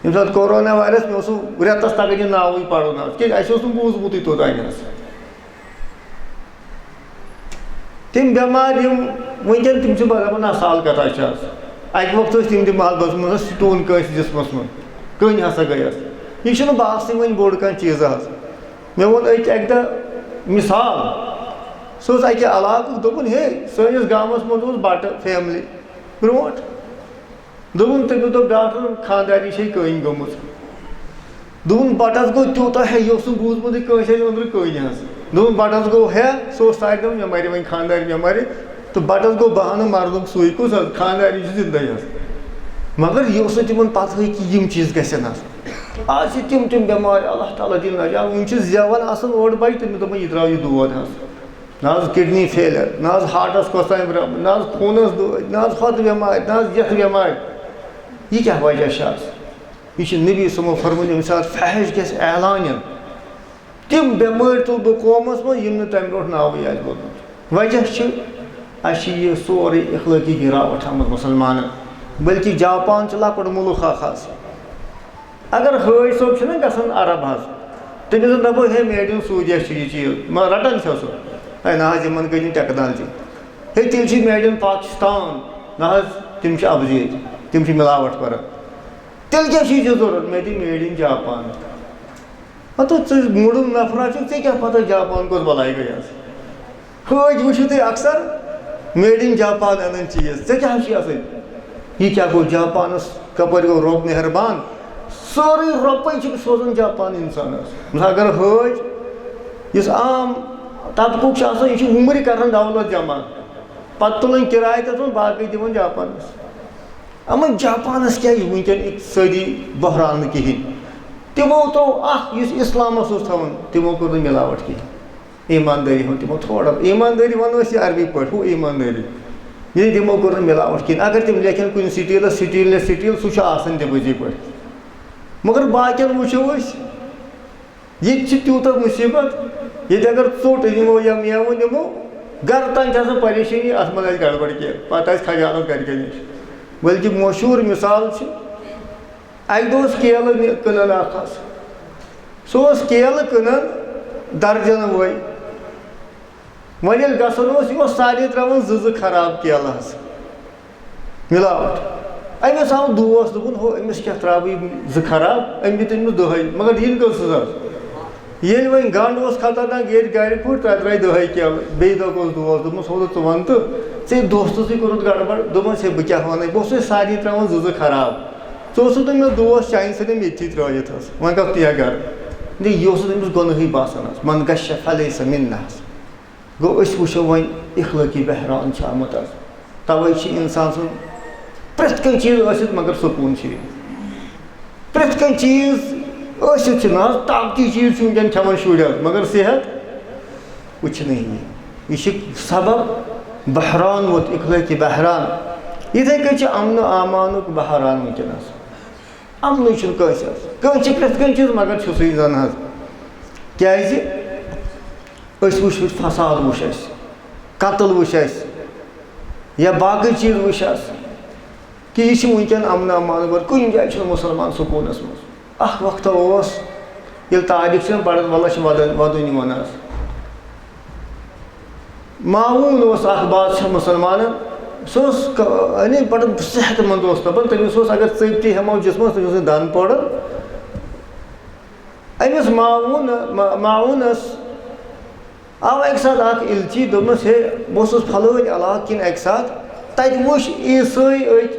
ییٚمہِ ساتہٕ کورونا وایرس، مےٚ اوس سُہ رٮ۪تس تگان یہِ ناوٕے پرُن حظ، کیازِ اَسہِ اوس نہٕ بوٗزمُتٕے توٚتام حظ۔ تِم بٮ۪مارِ یِم وٕنکٮ۪ن، تِم چھِ دپان، نہ، سہل کتھا چھِ حظ۔ اکہِ وقتہٕ ٲسۍ تِم تہِ محلس منٛز، stone کٲنٛسہِ جسمس منٛز، کٔنۍ ہسا گٔیس۔ یہِ چھُنہٕ باسنٕے وۄنۍ بوٚڑ کانٛہہ چیٖز حظ۔ مےٚ ووٚن أکۍ اکہِ دۄہ مثال، سُہ اوس اکہِ علاقُک، دوٚپُن، ہے، سٲنِس گامس منٛز اوس بٹہٕ family برونٛٹھ۔ دوٚپُن، تٔمِس دوٚپ ڈاکٹرن، خانٛدارِنۍ چھے کٔنۍ گٔمٕژ۔ دوٚپُن، بٹس گوٚو تیوٗتاہ، ہے، یہِ اوس نہٕ بوٗزمُتٕے کٲنٛسہِ ہٕنٛدِ أنٛدرٕ کٔنۍ حظ۔ دوٚپُن، بٹس گوٚو ہے، سُہ اوس سارِ دپان، مےٚ مرِ وۄنۍ خانٛدارِ، مےٚ مرِ۔ تہٕ بٹس گوٚو بہانہٕ، مردُک سُے کُس حظ، خانٛدارِنۍ چھِ زِندَے حظ۔ مگر یہِ اوس نہٕ تِمن پتہٕے کہِ یِم چیٖز گژھن حظ۔ آز چھِ تِم تِم بٮ۪مارِ، اللہ تعالیٰ دِیِن نجات۔ وٕنہِ چھِ زٮ۪وان آسان اوٚڑ بچہِ، تٔمِس دَپان، یہِ درٛاو یہِ دود حظ۔ نہ حظ kidney failure، نہ حظ heartس کۄس تام problem، نہ حظ خوٗنس دٲدۍ، نہ حظ ہۄتھ بٮ۪مارِ، نہ حظ یَتھ بٮ۪مارِ۔ یہِ کیٛاہ وجہ چھِ آز؟ یہِ چھِ نبی صٲبو فرموومُت، ییٚمہِ ساتہٕ فحش گژھِ اعلانین، تِم بٮ۪مٲرۍ تُلہٕ بہٕ قومس منٛز، یِم نہٕ تمہِ برونٛٹھ ناوٕے آسہِ بوٗزمُت۔ وجہ چھُ، اَسہِ چھِ یہِ سورُے اخلٲقی گِراوٹ آمٕژ مُسلمانن، بلکہِ جاپان چھُ لۄکُٹ مُلک اکھ حظ۔ اگر حٲج صٲب چھُنہ گژھان عرب حظ، تٔمِس زن دپو، ہے، made in سعودی چھُ یہِ چیٖز، مگر رٹان چھا سُہ؟ ہے، نہ حظ، یِمن گٔے نہٕ technology۔ ہے، تیٚلہِ چھِ made in پاکستان۔ نہ حظ، تِم چھِ اپزیٖد، تِم چھِ ملاوٹ کران۔ تیٚلہِ کیٛاہ چھُے ژےٚ ضروٗرت؟ مےٚ دِ made in جاپان۔ ہتو، ژٕ موٗڈوٗ نفرا چھُکھ، ژےٚ کیٛاہ پتہ جاپان کۄس بلاے گٔے آز؟ حٲج وٕچھِو تُہۍ اکثر made in جاپان انان چیٖز، ژےٚ کیٛاہ چھُے اَتھ سۭتۍ؟ یہِ کیٛاہ گوٚو جاپانس، کپٲرۍ گوٚو رۄب مہربان؟ سٲرٕے رۄپے چھِ سوزان جاپان انسانس۔ مثال اگر حٲج، یُس عام طبقُک چھُ آسان، یہِ چھُ وُمرِ کران دولت جمع، پتہٕ تُلان کِراے تتھ منٛز، باقٕے دِوان جاپانس۔ اما جاپانس کیٛاہ یہِ وٕنکیٚن اقتصٲدی بحران نہٕ کِہیٖنۍ؟ تِمو ترٛوو اکھ، یُس اسلامس اوس تھاوان، تِمو کوٚر نہٕ ملاوٹ کِہیٖنۍ۔ ایٖماندٲری ہُنٛد تِمو تھوڑا، ایٖماندٲری وَنو أسۍ یہِ عربی پٲٹھۍ، ہُہ ایٖماندٲری۔ ییٚلہِ تِمو کوٚر نہٕ مِلاوَٹھ کِہیٖنۍ۔ اگر تِم لیکھن کُنہِ سٹیٖلَس، سٹیٖل نہ سٹیٖل، سُہ چھُ آسان تِم أزی پٲٹھۍ۔ مگر باقیَن وٕچھو أسۍ، ییٚتہِ چھِ تیوٗتاہ مُصیٖبت، ییٚتہِ اگر ژوٚٹ نِمو یا مٮ۪وٕ نِمو، گَرٕ تام چھِ آسان پریشٲنی، اَتھ منٛز آسہِ گڑبڑ کینٛہہ، پَتہٕ آسہِ خجالت گَرِکٮ۪ن نِش۔ بلکہِ مشہوٗر مِثال چھِ، اَکہِ دۄہ اوس کیلہٕ نہِ-، کٕنان اَکھ حظ۔ سُہ اوس کیلہٕ کٕنان درجن وٲے۔ وۄنۍ ییٚلہِ گژھُن اوس، یہِ اوس سارنٕے ترٛاوان زٕ زٕ خراب کیلہٕ حظ۔ مِلاوَٹھ۔ أمِس آو دوس، دوٚپُن، "ہُہ، أمِس کیٛاہ ترٛاوٕ یِم زٕ خراب؟ أمۍ دِتۍ أمِس دَہَے، مگر یِنہٕ کٔژ حظ؟" ییٚلہِ وۄنۍ گنٛڈ اوس خطرناک، ییٚتہِ گرِ پھُٹ، تَتہِ ترٛایہِ دَہَے کیلہٕ۔ بیٚیہِ دۄہ گوٚس دوس، دوٚپمَس، "ہُہ، ژٕ وَن تہٕ، ژےٚ دوستَسٕے کوٚرُتھ گڑبڑ؟" دوٚپمَس، "ہے، بہٕ کیٛاہ وَنَے؟ بہٕ اوسُے سارنٕے ترٛاوان زٕ زٕ خراب۔ ژٕ اوسُکھ نہٕ مےٚ دوس چانہِ سۭتۍ یِم ییٚتھی ترٛٲوِتھ حظ۔ وۄنۍ کَتھ تُہۍ گَرٕ؟" دِ، یہِ اوسُس أمِس گۄنہٕے باسان حظ۔ من غش فلیس منا حظ۔ گوٚو، أسۍ وٕچھو وۄنۍ اخلٲقی بحران چھُ آمُت حظ۔ تَوَے چھِ اِنسان سُنٛد پرٛٮ۪تھ کانٛہہ چیٖز ٲسِتھ مگر سکوٗن چھُ یہِ۔ پرٛٮ۪تھ کانٛہہ چیٖز ٲسِتھ چھِ نہ حظ، طاقتی چیٖز چھِ وٕنکٮ۪ن کھٮ۪وان شُرۍ حظ، مگر صحت وٕچھنہٕ یی۔ یہِ چھِ سبب بحران ووت، اخلٲقی بحران۔ یِتھَے کٔنۍ چھِ امن و امانُک بحران وٕنکٮ۪نَس۔ امنٕے چھُنہٕ کٲنٛسہِ حظ۔ کٲنٛسہِ چھِ پرٛٮ۪تھ کانٛہہ چیٖز، مگر چھُ سُے زَن حظ۔ کیٛازِ؟ أسۍ وٕچھ، وٕچھ فساد وٕچھ اَسہِ، قتل وٕچھ اَسہِ، یا باقٕے چیٖز وٕچھ اَسہِ۔ کہِ یہِ چھِ وٕنکٮ۪ن امن امان، مگر کُنہِ جایہِ چھُنہٕ مُسلمان سکوٗنَس منٛز۔ اکھ وقتہ اوس، ییٚلہِ تاریٖخ چھِ پَران، واللہ چھِ وَدُن، وَدُن یِوان آز۔ معاوٗن اوس اکھ بادشاہ مُسلمانَن، سُہ اوس ک-، یعنی بَڑٕ صحت مند اوس دَپان، تٔمِس اوس اگر ژٔپۍ تہِ ہٮ۪مو جِسمَس، تٔمِس اوس نہٕ دَن پوران۔ أمِس معاوٗن، ما-، معاوٗنَس آو اَکہِ ساتہٕ اَکھ اِلچی، دوٚپنَس، "ہے، بہٕ اوسُس پھلٲنۍ علاقہٕ کِنۍ اَکہِ ساتہٕ، تَتہِ وٕچھ عیٖسٲے أکۍ،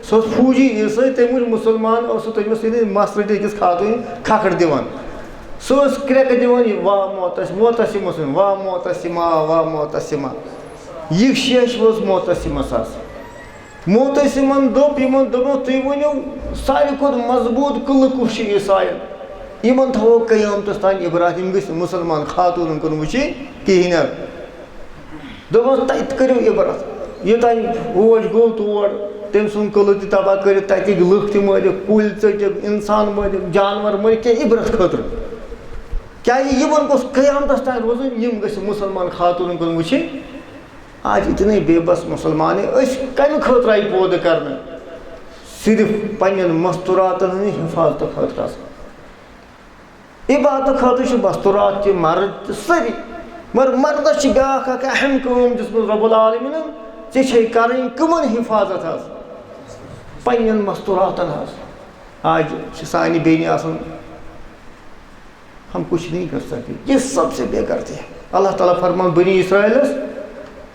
سُہ اوس فوٗجی عیٖسٲے، تٔمۍ وٕچھ مُسلمان اوس سُہ تٔمِس ییٚلہِ مَس رٔٹِتھ أکِس خاتوٗنہِ کھکھٕر دِوان۔ سُہ اوس کرٛٮ۪کہٕ دِوان، یہِ وا معتس-، معتسمہٕ سُنٛد، وا معتسما، وا معتسما۔" یہِ شیش وٲژ معتسمَس آسان۔ معتسمن دوٚپ یِمن، دوٚپُکھ، "تُہۍ ؤنِو، ساروی کھۄتہٕ مضبوٗط قلعہٕ کُس چھُ عیساین؟ یِمن تھاوو قیامتس تام عبرت، یِم گٔژھۍ نہٕ مُسلمان خاتوٗنن کُن وٕچھِنۍ کِہیٖنۍ نہٕ۔" دوٚپُکھ، "تتہِ کٔرِو عبرت۔" یوٚتام ہوش گوٚو تور، تٔمۍ سُنٛد قلعہٕ تہِ تباہ کٔرِتھ، تتِکۍ لُکھ تہِ مٲرِکھ، کُلۍ ژٔٹِکھ، انسان مٲرِکھ، جانور مٲرِکھ، کینٛہہ عبرت خٲطرٕ۔ کیٛازِ یِمن گوٚژھ قیامتس تام روزُن، یِم گٔژھۍ مُسلمان خاتوٗنن کُن وٕچھِنۍ۔ آز اتنے بے بس مسلمان، أسۍ کمہِ خٲطرٕ آیہِ پٲدٕ کرنہٕ؟ صرف پننٮ۪ن مستوراتن ہٕنٛدِ حفاظتہٕ خٲطرٕ آسان۔ عبادتہٕ خٲطرٕ چھِ مستورات تہِ، مرد تہِ، سٲری۔ مگر مردس چھِ بیٛاکھ اکھ اہم کٲم دِژمٕژ رب العالمینن، ژےٚ چھے کرٕنۍ کٕمن حفاظت حظ؟ پننٮ۪ن مستوراتن حظ۔ آز چھِ سانہِ بیٚنہِ آسان ہم کچھ نہیں کر سکتے، یہ سب سے بے غیرتی ہے۔ اللہ تعالیٰ فرمان بنی اسرائیلس،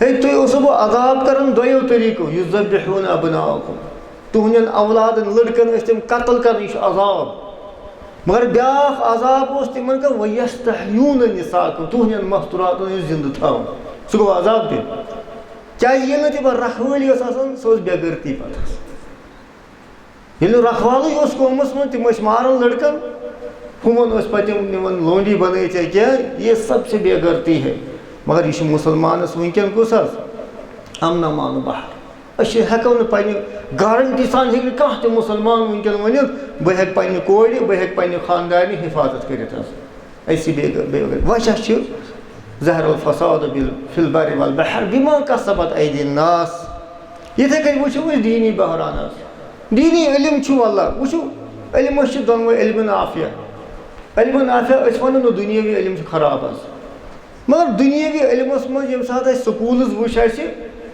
ہے، تُہۍ اوسو بہٕ عذاب کران دۄیو طریٖقو، یذبحون ابناءکم، تُہنٛدٮ۪ن اولادن، لڑکن ٲسۍ تِم قتل کران، یہِ چھُ عذاب۔ مگر بیٛاکھ عذاب اوس تِمن کران، ویستحیون نساءکم، تُہنٛدٮ۪ن مستوراتن ٲسۍ زندٕ تھاوان، سُہ گوٚو عذاب تہِ۔ کیٛازِ ییٚلہِ نہٕ تِمن رکھوٲلی ٲس آسان، سۄ ٲس بے غیرتی پتہٕ۔ ییٚلہِ رکھوالٕے اوس قومس منٛز، تِم ٲسۍ ماران لڑکن، ہُمن ٲسۍ پتہٕ تِم نِوان لونڈی بنٲیِتھ یا کینٛہہ، یہ سب سے بے غیرتی ہے۔ مگر یہِ چھُ مُسلمانس وٕنکٮ۪ن کُس حظ؟ امن امان و بہار۔ أسۍ چھِ ہٮ۪کو نہٕ پننہِ گارنٹی سان ہیٚکہِ نہٕ کانٛہہ تہِ مُسلمان وٕنکٮ۪ن ؤنِتھ، بہٕ ہٮ۪کہٕ پننہِ کورِ، بہٕ ہٮ۪کہٕ پننہِ خاندارنہِ حفاظت کٔرِتھ حظ۔ أسۍ چھِ بے غٲر، بے غٲر۔ وجہ چھُ ظہر الفساد بال-، فی البر والبحر بما کسبت ایدی الناس۔ یِتھے کٔنۍ وٕچھو أسۍ دینی بحران حظ۔ دینی علم چھُ واللہ، وٕچھو، علمس چھِ دۄنوَے علم نافع۔ علم نافع أسۍ وَنو نہٕ دُنیٲوی علم چھُ خراب حظ۔ مگر دُنیٲوی علمس منٛز ییٚمہِ ساتہٕ اَسہِ سکوٗلٕز وٕچھ اَسہِ،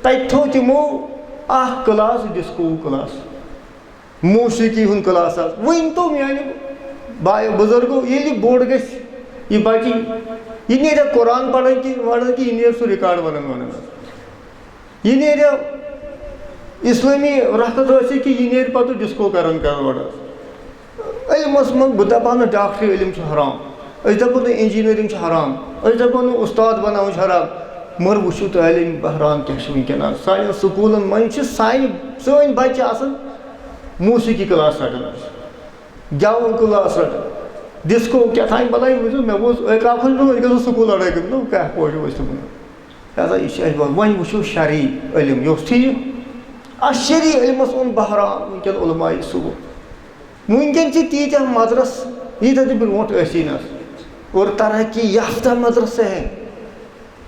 تَتہِ تھوٚو تِمو اکھ کلاس ڈسکو کلاس۔ موسیقی ہُنٛد کلاس حظ۔ وۄنۍ تو میانہِ بایو بزرگو، ییٚلہِ یہِ بوٚڑ گژھِ، یہِ بچہِ، یہِ نیرِ قرآن پران کہِ ونان کہِ یہِ نیرِ سُہ ریکارڈ ونان ونان حظ۔ یہِ نیرِ اسلٲمی رقص ٲسِتھ کہِ یہِ نیرِ پتہٕ ڈسکو کران کران اورٕ حظ۔ علمس منٛز بہٕ دپہٕ ہا نہٕ ڈاکٹری علم چھُ حرام، أسۍ دپو نہٕ انجینئرنگ چھُ حرام، أسۍ دپو نہٕ استاد بناوُن چھُ حرام، مگر وٕچھِو تعلیٖم بحران کیٛاہ چھُ وٕنکیٚن آز۔ سانٮ۪ن سکوٗلن منٛز چھِ سانہِ، سٲنۍ بچہِ آسان موسیقی کلاس رٹان حظ، گٮ۪وُن کلاس رٹان، ڈسکو کیٛاہ تام بلاے وٕچھِو۔ مےٚ بوٗز أکۍ اکھ ہُنٛد، أسۍ گژھو سکوٗل لڑٲے کٔرِتھ، نہ کیٛاہ پوچھو أسۍ تِمن؟ لہذا یہِ چھِ اَسہِ وۄنۍ، وۄنۍ وٕچھِو شرعی علم یہِ اوس ٹھیٖک۔ اَتھ شرعی علمس اوٚن بحران وٕنکیٚن علماء سوٗ۔ وٕنکیٚن چھِ تیٖتیٛاہ مدرس، ییٖتیٛاہ تہِ برونٛٹھ ٲسی نہٕ۔ اور ترقی یافتہ مدرسہٕ ہے،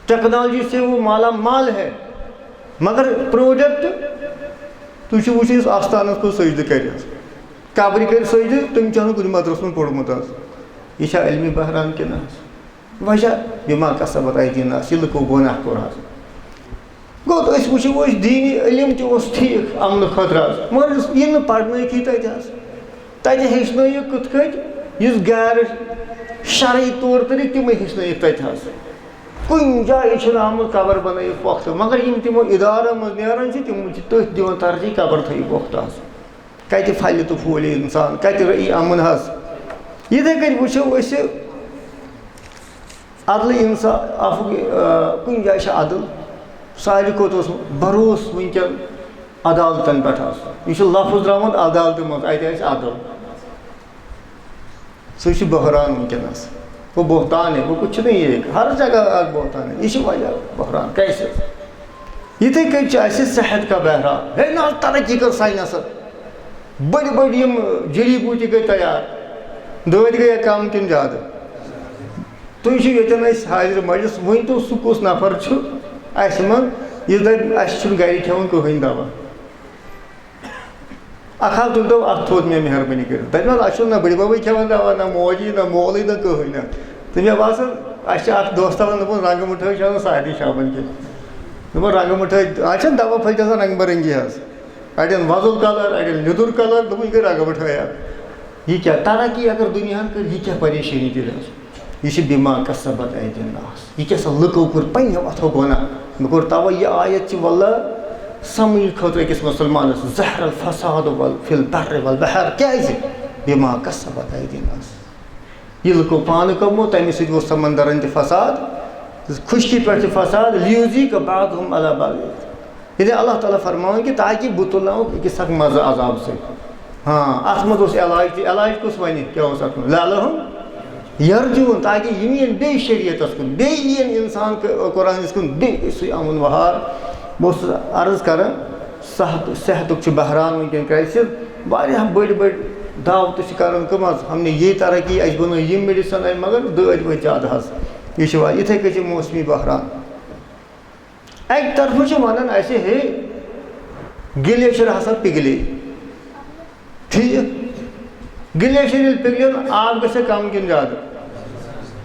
ٹیکنالوجی سے وہ مالا مال ہے، مگر پروڈکٹ، تُہۍ چھِو وٕچھِو یُس آستانس کُن سجدٕ کرِ حظ، قبرِ کرِ سجدٕ، تٔمۍ چھُ نہٕ کُنہِ مدرسس منٛز پوٚرمُت حظ۔ یہِ چھا علمی بحران کِنہٕ حظ؟ وجہ بما کسبت ایدی الناس، یہِ لُکو گۄناہ کوٚر حظ۔ گوٚو تہٕ أسۍ وٕچھو، أسۍ دینی علم تہِ اوس ٹھیٖک امنہٕ خٲطرٕ حظ، مگر یُس یہِ نہٕ پرنٲیتھی تتہِ حظ، تتہِ ہیٚچھنٲیِکھ کِتھ کٔنۍ، یُس غیر شرعی طور طریٖقہٕ تِمے ہیٚچھنٲیِکھ تتہِ حظ۔ کُنہِ جایہِ چھُنہٕ آمُت قبر بنٲیِتھ پۄختہٕ، مگر یِم تِمو ادارو منٛز نیران چھِ، تِم چھِ تٔتھۍ دِوان ترجیح قبر تھٲیِو پۄختہٕ حظ۔ کتہِ پھلہِ تہٕ پھوٗلہِ انسان، کتہِ رٔیی امن حظ۔ یِتھے کٔنۍ وٕچھو أسۍ عدلہٕ انصاف، آ، کُنہِ جایہِ چھِ عدل، ساروی کھۄتہٕ اوس بھروسہٕ وٕنکیٚن عدالتن پٮ۪ٹھ آسُن۔ یہِ چھُ لفظ درٛامُت عدالتہِ منٛز، اتہِ آسہِ عدل۔ سُہ چھُ بحران وٕنکیٚنَس۔ وہ بہتان ہے، وہ کچھ نہیں ہے، ہر جگہ آج بہتان ہے۔ یہِ چھُ وجہ بحران، کیسے؟ یِتھے کٔنۍ چھُ اَسہِ صحت کا بحران۔ ہے نہ حظ، ترقی کٔر ساینسن۔ بٔڑۍ بٔڑۍ یِم جڑی بوٗٹی گٔے تیار، دٲدۍ گٔیہ کم کِنہٕ زیادٕ؟ تُہۍ چھِو ییٚتٮ۪ن اَسہِ حاضر مجلس، ؤنۍ تو سُہ کُس نفر چھُ اَسہِ منٛز یُس دَپہِ اَسہِ چھُنہٕ گرِ کھٮ۪وان کٕہٕنۍ دوا؟ اکھ ہتھ تُلۍ تو اکھ تھوٚد مےٚ مہربٲنی کٔرِتھ۔ دَپہِ مےٚ، اَسہِ چھُنہٕ نہ بٕڈِ بَبٕے کھٮ۪وان دَوا، نہ موجی، نہ مولٕے، نہ کٕہٕنۍ نہٕ۔ تہٕ مےٚ باسان، اَسہِ چھِ اکھ دوستہ وَنان، دوٚپُن، رنٛگہٕ مِٹھٲے چھِ آسان سارنٕے شامَن کھیٚنۍ۔ دوٚپُن، رنٛگہٕ مِٹھٲے، آز چھَنہٕ دَوا پھٔلۍ تہِ آسان رنٛگ برنٛگی حظ۔ اَڑٮ۪ن وۄزُل کَلَر، اَڑٮ۪ن لیٚدُر کَلَر، دوٚپُن، یہِ گٔے رنٛگہٕ مِٹھٲے اَکھ۔ یہِ کیٛاہ ترقی اگر دُنیاہَن کٔر، یہِ کیٛاہ پریشٲنی تیٚلہِ حظ؟ یہِ چھِ بما کسبت ایدی الناس۔ یہِ کیٛاہ سا لُکو کوٚر پنٛنیو اَتھو گۄناہ۔ مےٚ کوٚر تَوَے یہِ آیت چھِ واللہ سمجھ خٲطرٕ أکِس مُسلمانَس، ظہر الفساد وال-، فی البر والبحر۔ کیٛازِ؟ بما کسبت ایدی الناس۔ یہِ لُکو پانہٕ کمو، تَمہِ سۭتۍ ووت سمندرن تہِ فساد، خشکی پٮ۪ٹھ تہِ فساد، لیوزی کا بعضهم علی بعض۔ ییٚلہِ اللہ تعالیٰ فرماوان کہِ تاکہِ بہٕ تُلناوُکھ أکِس اکھ مزٕ عذاب سۭتۍ۔ ہاں، اَتھ منٛز اوس علاج تہِ، علاج کُس وَنہِ، کیٛاہ اوس اَتھ منٛز؟ لعلہم یرجعون، تاکہِ یِم یِن بیٚیہِ شریعتس کُن، بیٚیہِ یِن اِنسان ق-، قرآنس کُن، بیٚیہِ گژھِ سُے اَمُن وہار۔ بہٕ اوسُس عرض کران، صحت، صحتُک چھُ بحران وٕنکیٚن کرٛایسِز، واریاہ بٔڑۍ بٔڑۍ دعوتہٕ چھِ کران، کٕم حظ، ہم نے یہ ترقی، اَسہِ بنٲو یِم میڈیسن، اَمہِ مگر دٲدۍ وٲتۍ زیادٕ حظ۔ یہِ چھُ وا-، یِتھے کٔنۍ چھِ موسمی بحران۔ اَکہِ طرفہٕ چھِ وَنان اَسہِ، ہے، گلیشیر ہسا پِگلے۔ ٹھیٖک، گلیشیر ییٚلہِ پِگلن، آب گژھِ کم کِنہٕ زیادٕ؟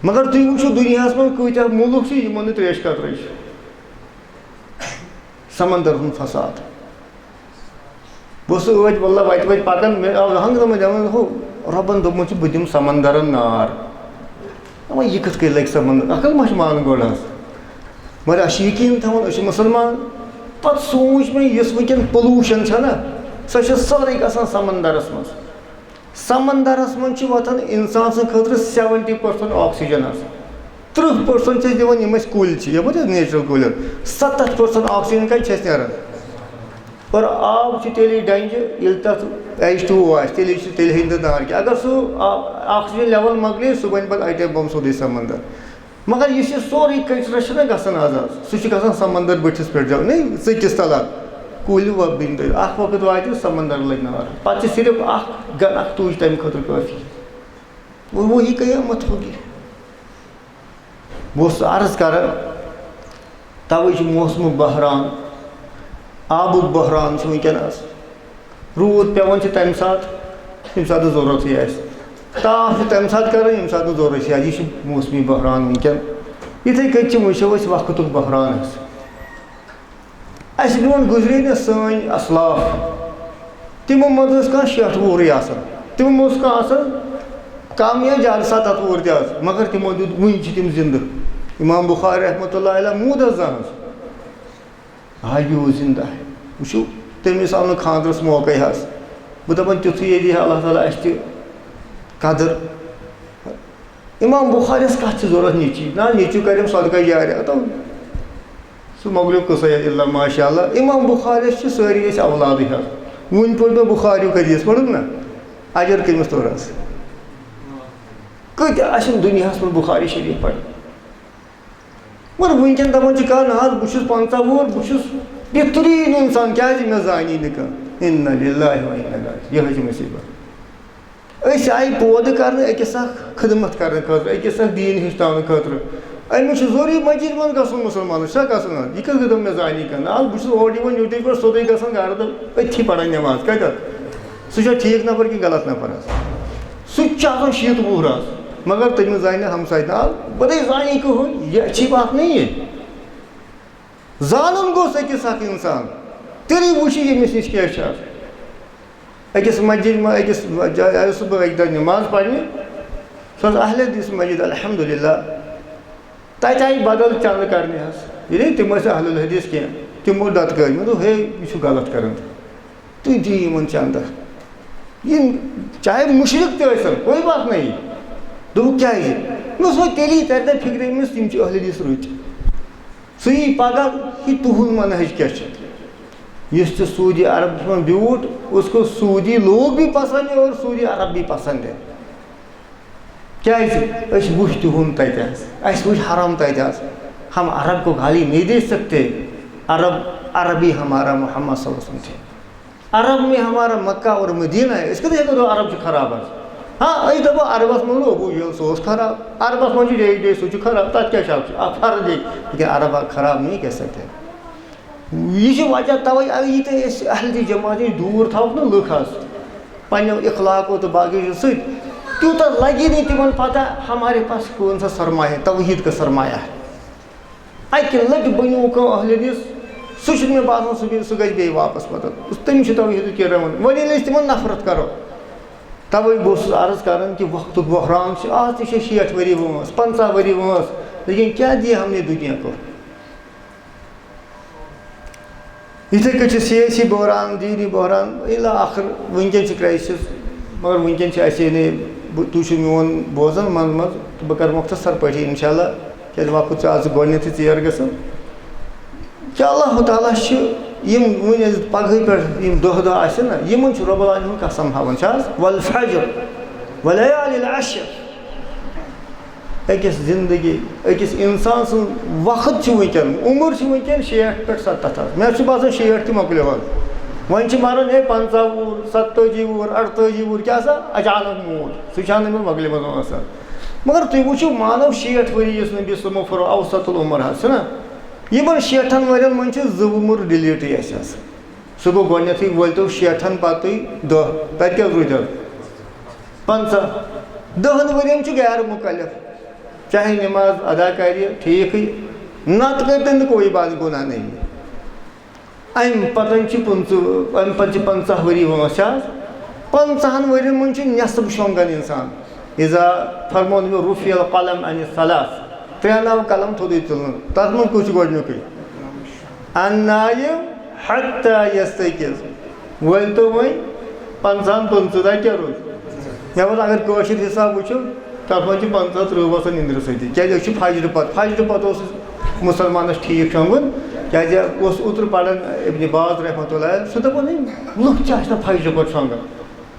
مگر تُہۍ وٕچھِو، دُنیاہَس منٛز کۭتیٛاہ مُلُک چھِ، یِمن نہٕ ترٛیش قطرٕے چھِ۔ سمندر ہُنٛد فساد۔ بہٕ اوسُس ٲدۍ واللہ وَتہِ وَتہِ پَکان، مےٚ آو ہنٛگہٕ منٛز دَپان، ہُہ، رۄبَن دوٚپمُت چھُ، بہٕ دِمہٕ سمندرَن نار۔ دَپان، یہِ کِتھ کٔنۍ لَگہِ سمندر؟ عقل ما چھِ مانان گۄڈٕ حظ؟ مگر اَسہِ چھِ یقیٖن تھاوُن، أسۍ چھِ مُسلمان۔ پَتہٕ سوٗنٛچ مےٚ، یُس وٕنکٮ۪ن pollution چھےٚ نہ، سۄ چھےٚ سٲرٕے گژھان سمندرَس منٛز۔ سمندرَس منٛز چھِ وۄتھان اِنسان سٕنٛدِ خٲطرٕ seventy percent oxygen حظ۔ تٕرٛہ percent چھِ أسۍ دِوان یِم اَسہِ کُلۍ چھِ، یَپٲرۍ حظ natural کُلۍ حظ۔ ستتھ percent oxygen کَتہِ چھِ اَسہِ نیران؟ اور آب چھُ تیٚلی ڈنٛجہِ، ییٚلہِ تَتھ H two O آسہِ، تیٚلی چھُ، تیٚلہِ ہیٚکہِ نہٕ نار کینٛہہ۔ اگر سُہ آ-، oxygen level مۄکلے، سُہ بَنہِ پَتہٕ اَتے بۄمب سیوٚدُے سمندر۔ مگر یُس یہِ سورُے کچرٕ چھُنہ گژھان آز آز، سُہ چھُ گژھان سمندر بٔٹھِس پٮ۪ٹھ جمع، نہیں، ژٔکِس تَل۔ کُلۍ وۄپدٕنۍ تہٕ اَکھ وقت واتہِ سمندر لَگہِ نار۔ پَتہٕ چھِ صرف اَکھ گَن، اَکھ تُج تَمہِ خٲطرٕ کٲفی۔ وہی قیامت ہوگی۔ بہٕ اوسُس عرض کران، توے چھُ موسمُک بحران، آبُک بحران چھُ وٕنکیٚنَس۔ روٗد پٮ۪وان چھُ تَمہِ ساتہٕ، ییٚمہِ ساتہٕ نہٕ ضروٗرتھٕے آسہِ۔ تاپھ چھُ تَمہِ ساتہٕ کران، ییٚمہِ ساتہٕ نہٕ ضروٗرت چھِ آسان۔ یہِ چھُ موسمی بحران وٕنکیٚن۔ یِتھَے کٔنۍ چھِ، وٕچھو أسۍ وقتُک بحران حظ۔ اَسہِ برونٛٹھ گُزرے نہٕ سٲنۍ اسلاف، تِمو منٛز ٲس کانٛہہ شیٹھ وُہرٕے آسان، تِمو منٛز اوس کانٛہہ آسان کم یا زیادٕ ستتھ وُہُر تہِ آسان، مگر تِمو دیُت، وُنہِ چھِ تِم زِندٕ۔ امام بخاری رحمتہ اللہ علیہ موٗد حظ زانٛہہ حظ؟ آ، یہِ اوس زِندٕ۔ وٕچھِو، تٔمِس آو نہٕ خانٛدرَس موقعے حظ۔ بہٕ دَپان، تیُتھُے ییٚلہِ یہِ اللہ تعالیٰ اَسہِ تہِ قدٕر۔ امام بخاریَس کَتھ چھِ ضوٚرَتھ نیٚچی؟ نہ، نیٚچوٗ کَرٮ۪م صدقہ جاریہ۔ تو سُہ مۄکلیو قصے الا ماشاء اللہ۔ امام بخاریَس چھِ سٲری أسۍ اولادٕے حظ۔ وٕنۍ پوٚر مےٚ بخاریُک حدیث، پوٚرُکھ نہ؟ اجر کٔمِس توٚر حظ؟ کۭتیٛاہ آسن دُنیاہَس منٛز بخاری شریٖف پَران؟ مگر وٕنکٮ۪ن دَپان چھِ کانٛہہ، نہ حظ، بہٕ چھُس پنٛژاہ وُہُر، بہٕ چھُس بہتریٖن اِنسان، کیٛازِ مےٚ زانی نہٕ کانٛہہ؟ اِنَّا لِلّٰہِ وَ اِنَّا اِلَیْهِ۔ یِہوٚے چھِ مُصیٖبت۔ أسۍ آیہِ پٲدٕ کرنہٕ أکِس اکھ خدمت کرنہٕ خٲطرٕ، أکِس اکھ دیٖن ہیٚچھناونہٕ خٲطرٕ۔ أمِس چھُ ضروٗری مسجد منٛز گژھُن، مُسلمانَس چھا گژھُن حظ؟ یہِ کِتھ کٔنۍ دوٚپ مےٚ زانی کانٛہہ؟ نہ حظ، بہٕ چھُس اورٕ یِوان یوٗٹیوٗب پٮ۪ٹھ سیوٚدُے گژھان گرٕ تہٕ أتھی پران نٮ۪ماز۔ کَتہِ حظ؟ سُہ چھا ٹھیٖک نفر کِنہٕ غلط نفر حظ؟ سُہ تہِ چھُ آسان شیٖتھ وُہُر حظ، مگر تٔمِس زانہِ نہٕ ہمسایہِ ناو، بہٕ دَپہٕ زانی کٕہٕنۍ، یہِ اچھی بات نہیں ہے۔ زانُن گوٚژھ أکِس اکھ اِنسان، تیٚلے وٕچھِ ییٚمِس نِش کیٛاہ چھُ آسان۔ أکِس مسجد منٛز، أکِس جایہِ آیوس بہٕ اَکہِ دۄہ نٮ۪ماز پرنہِ، سۄ ٲس اہل حدیث مسجد، الحمدللہ۔ تَتہِ آیہِ بدل چندٕ کرنہِ حظ، یعنی تِم ٲسۍ اہل الحدیث کینٛہہ، تِمو دتکٲرۍ، مےٚ دوٚپ، ہے، یہِ چھُ غلط کران، تُہۍ دِیِو یِمن چندٕ۔ یِم چاہے مُشرِک تہِ ٲسِن، کوئی بات نہیں۔ دوٚپُکھ، کیٛازِ؟ مےٚ دوٚپُس، وۄنۍ تیٚلی ترِ نہ فِکرِ أمِس، یِم چھِ اہل حدیث رٕتۍ۔ سُہ یی پگاہ، یہِ تُہُنٛد منہج کیٛاہ چھُ؟ یُس تہِ سعودی عربس منٛز بیوٗٹھ، اس کو سعودی لوگ بھی پسند ہے اور سعودی عرب بھی پسند ہے۔ کیٛازِ؟ أسۍ وٕچھ تِہُنٛد تَتہِ حظ، اَسہِ وٕچھ حرم تَتہِ حظ۔ ہم عرب کو گالی نہیں دے سکتے، عرب، عربی ہمارا محمد صلی اللہ علیہ وسلم تھے۔ عرب میں ہمارا مکہ اور مدینہ ہے، أسۍ کِتھ کٔنۍ ہٮ۪کو دٔپِتھ عرب چھُ خراب حظ؟ ہاں، أسۍ دَپو عربس منٛز گوٚو ابو جہل، سُہ اوس خراب۔ عربس منٛز چھُ جے جے، سُہ چھُ خراب، تَتھ کیٛاہ چھُ؟ اَکھ فرض ییٚتہِ، لیکن عرب خراب نہیں کہہ سکتے۔ یہِ چھِ وجہ توے، اگر ییٖتیٛاہ أسۍ اہل جماعت نِش دوٗر تھاووکھ نہٕ لُکھ حظ پننیو اخلاقو تہٕ باقی چیٖزو سۭتۍ، تیوٗتاہ لگی نہٕ تِمن پتہ ہمارے پاس کون سا سرمایہ ہے، توحید کا سرمایہ ہے۔ اکہِ لٹہِ بنیو کانٛہہ اہل حدیث، سُہ چھُنہٕ مےٚ باسان سُہ بیٚیہِ، سُہ گژھِ بیٚیہِ واپس پتہٕ۔ تٔمِس چھُ توحیدُک کینٛہہ رَوان۔ وۄنۍ ییٚلہِ أسۍ تِمن نفرت کرو، توے بہٕ اوسُس عرض کران کہِ وقتُک بحران چھُ، آز تہِ چھِ شیٹھ ؤری وٲنٛس، پنٛژاہ ؤری وٲنٛس، لیکن کیا دیا ہم نے دنیا کو؟ یِتھَے کٔنۍ چھِ سیٲسی بحران، دیٖنی بحران، اِلی آخر۔ وٕنکٮ۪ن چھِ کرٛایسِس، مگر وٕنکٮ۪ن چھِ اَسہِ، یعنی، بہٕ، تُہۍ چھِو میون بوزان منٛزٕ منٛزٕ، تہٕ بہٕ کَرٕ مۄختصر پٲٹھی، اِنشاء اللہ، کیٛازِ وقت چھُ آز گۄڈٕنٮ۪تھٕے ژیر گژھان۔ کہِ اللہ تعالیٰ چھِ یِم وٕنہِ أسۍ پَگہٕے پٮ۪ٹھ یِم دۄہ دۄہ آسن نہ، یِمَن چھُ رۄب العالمین قسم ہاوان، چھِ حظ؟ والفجر، ولیال عشر۔ أکِس زندگی، أکِس اِنسان سُنٛد وقت چھُ وٕنکٮ۪ن، عمر چھِ وٕنکٮ۪ن شیٹھ پٮ۪ٹھ ستتھ حظ۔ مےٚ چھُ باسان شیٹھ تہِ مۄکلیو حظ۔ وۄنۍ چھِ مران ہے پنٛژاہ وُہُر، ستٲجی وُہُر، اَڑتٲجی وُہُر، کیٛاہ سا اچانک موٗد، سُہ چھُ نہٕ یِمن مۄکلیمٕژ آسان۔ مگر تُہۍ وٕچھِو، مانو شیٹھ ؤری یُس نبی صٲبو فرموو اوسط العمر حظ چھُنہ، یِمن شیٹھن ؤرین منٛز چھِ زٕ عمر ڈِلیٖٹٕے اَسہِ آسان۔ سُہ گوٚو گۄڈٕنیتھٕے، وٲلۍ تو شیٹھن پتٕے دہ، تَتہِ کیٛاہ روٗدۍ حظ؟ پنٛژاہ۔ دہن ؤرین چھُ غیر مُکلف، چاہے نماز ادا کرِ ٹھیٖکٕے، نتہٕ کٔرۍ تٔمۍ نہٕ کوئی بات گناہ نہیں۔ امہِ پتن چھِ پٕنٛژٕہ، امہِ پتہٕ چھِ پنٛژاہ ؤری وٲنٛسہِ حظ۔ پنٛژاہن ؤرین منٛز چھُ نٮ۪صٕف شۄنٛگان انسان۔ اذا فرمون رفع القلم عن الثلاث، ترٛٮ۪ن آو قلم تھوٚدُے تُلنہٕ۔ تتھ منٛز کُس چھُ گۄڈٕنیُکُے؟ النائم حتی یستیقظ۔ وٲلۍ تو وۄنۍ پنٛژاہن پٕنٛژٕہ، تۄہہِ کیٛاہ روٗد؟ مےٚ ووٚن، اگر کٲشِر حساب وٕچھو، تَتھ منٛز چھِ پنٛژاہ تٕرٛہ وَسان نِندرِ سۭتی۔ کیٛازِ أسۍ چھِ فجرِ پَتہٕ، فجرِ پَتہٕ اوس مُسلمانَس ٹھیٖک شۄنٛگُن، کیٛازِ اوس اوترٕ پَران ابن باز رحمتہ اللہ علیہ، سُہ دَپان، ہے، لُکھ کیٛاہ چھِ آسان فجرِ پَتہٕ شۄنٛگان؟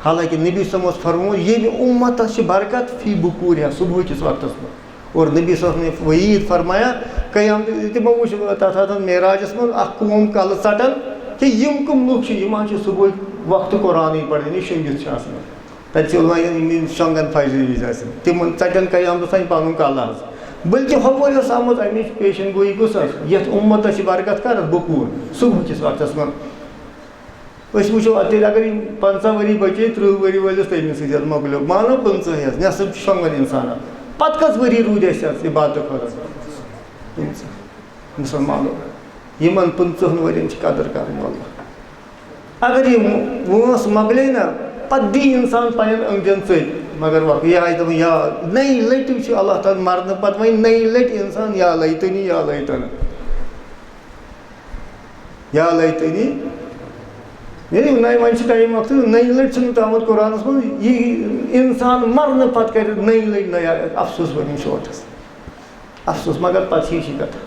حالانکہِ نبی صٲب اوس فرمومُت، ییٚمہِ اُمتَس چھِ برکت فی بکوٗرِہا، صُبحٕکِس وقتَس منٛز۔ اور نبی صٲب نے وعید فرمایا، قیام، تِمو وٕچھ تَتھ، تَتھ معراجَس منٛز اَکھ قوم کَلہٕ ژَٹان، کہِ یِم کٕم لُکھ چھِ، یِم حظ چھِ صُبحٕکۍ وقتہٕ قرآنٕے پَران، یہِ شۄنٛگِتھ چھِ آسان۔ تَتہِ چھِ علماء یِم، یِم شۄنٛگان فجرِ وِزِ آسان، تِمن ژَٹن قیام دۄہ سانہِ پَنُن کَلہٕ حظ۔ بلکہِ ہُپٲرۍ ٲس آمٕژ اَمِچ پیشن گویی کُس ٲس؟ یَتھ اُمتَس چھِ برکت کَر حظ؟ بکوٗر، صُبحہٕ کِس وقتَس منٛز۔ أسۍ وٕچھو اَتھ تیٚلہِ، اگر یِم پنٛژاہ ؤری بَچے، تٕرٛہ ؤری وٲلِس تٔمِس سۭتۍ حظ مۄکلیو، مانو پٕنٛژٕہٕے حظ، نٮ۪صٕف چھُ شۄنٛگان اِنسان۔ پَتہٕ کٔژ ؤری روٗدۍ اَسہِ اَتھ عبادتہٕ خٲطرٕ؟ پٕنٛژٕہ۔ مُسلمانو، یِمن پٕنٛژٕہن ؤرین چھِ قدٕر کَرٕنۍ، واللہ۔ اگر یہِ وٲنٛس مۄکلے نا، پتہٕ دی انسان پننٮ۪ن أنٛدٮ۪ن ژٔپۍ۔ مگر وقت یہِ آیہِ دَپان، یا نَیہِ لٹہِ چھُ اللہ تعالیٰ مرنہٕ پتہٕ وۄنۍ نَیہِ لٹہِ انسان یا لیتنی یا لیتنہٕ۔ یا لیتنی۔ یعنی نَیہِ، وۄنۍ چھُ ٹایم وقتہٕ، نَیہِ لٹہِ چھُنہٕ تامُت قرآنس منٛز، یہِ انسان مرنہٕ پتہٕ کرِ نَیہِ لٹہِ نیا، افسوس وۄنۍ شوٹس۔ افسوس، مگر پتہٕ چھِ یہِ چھِ کتھا۔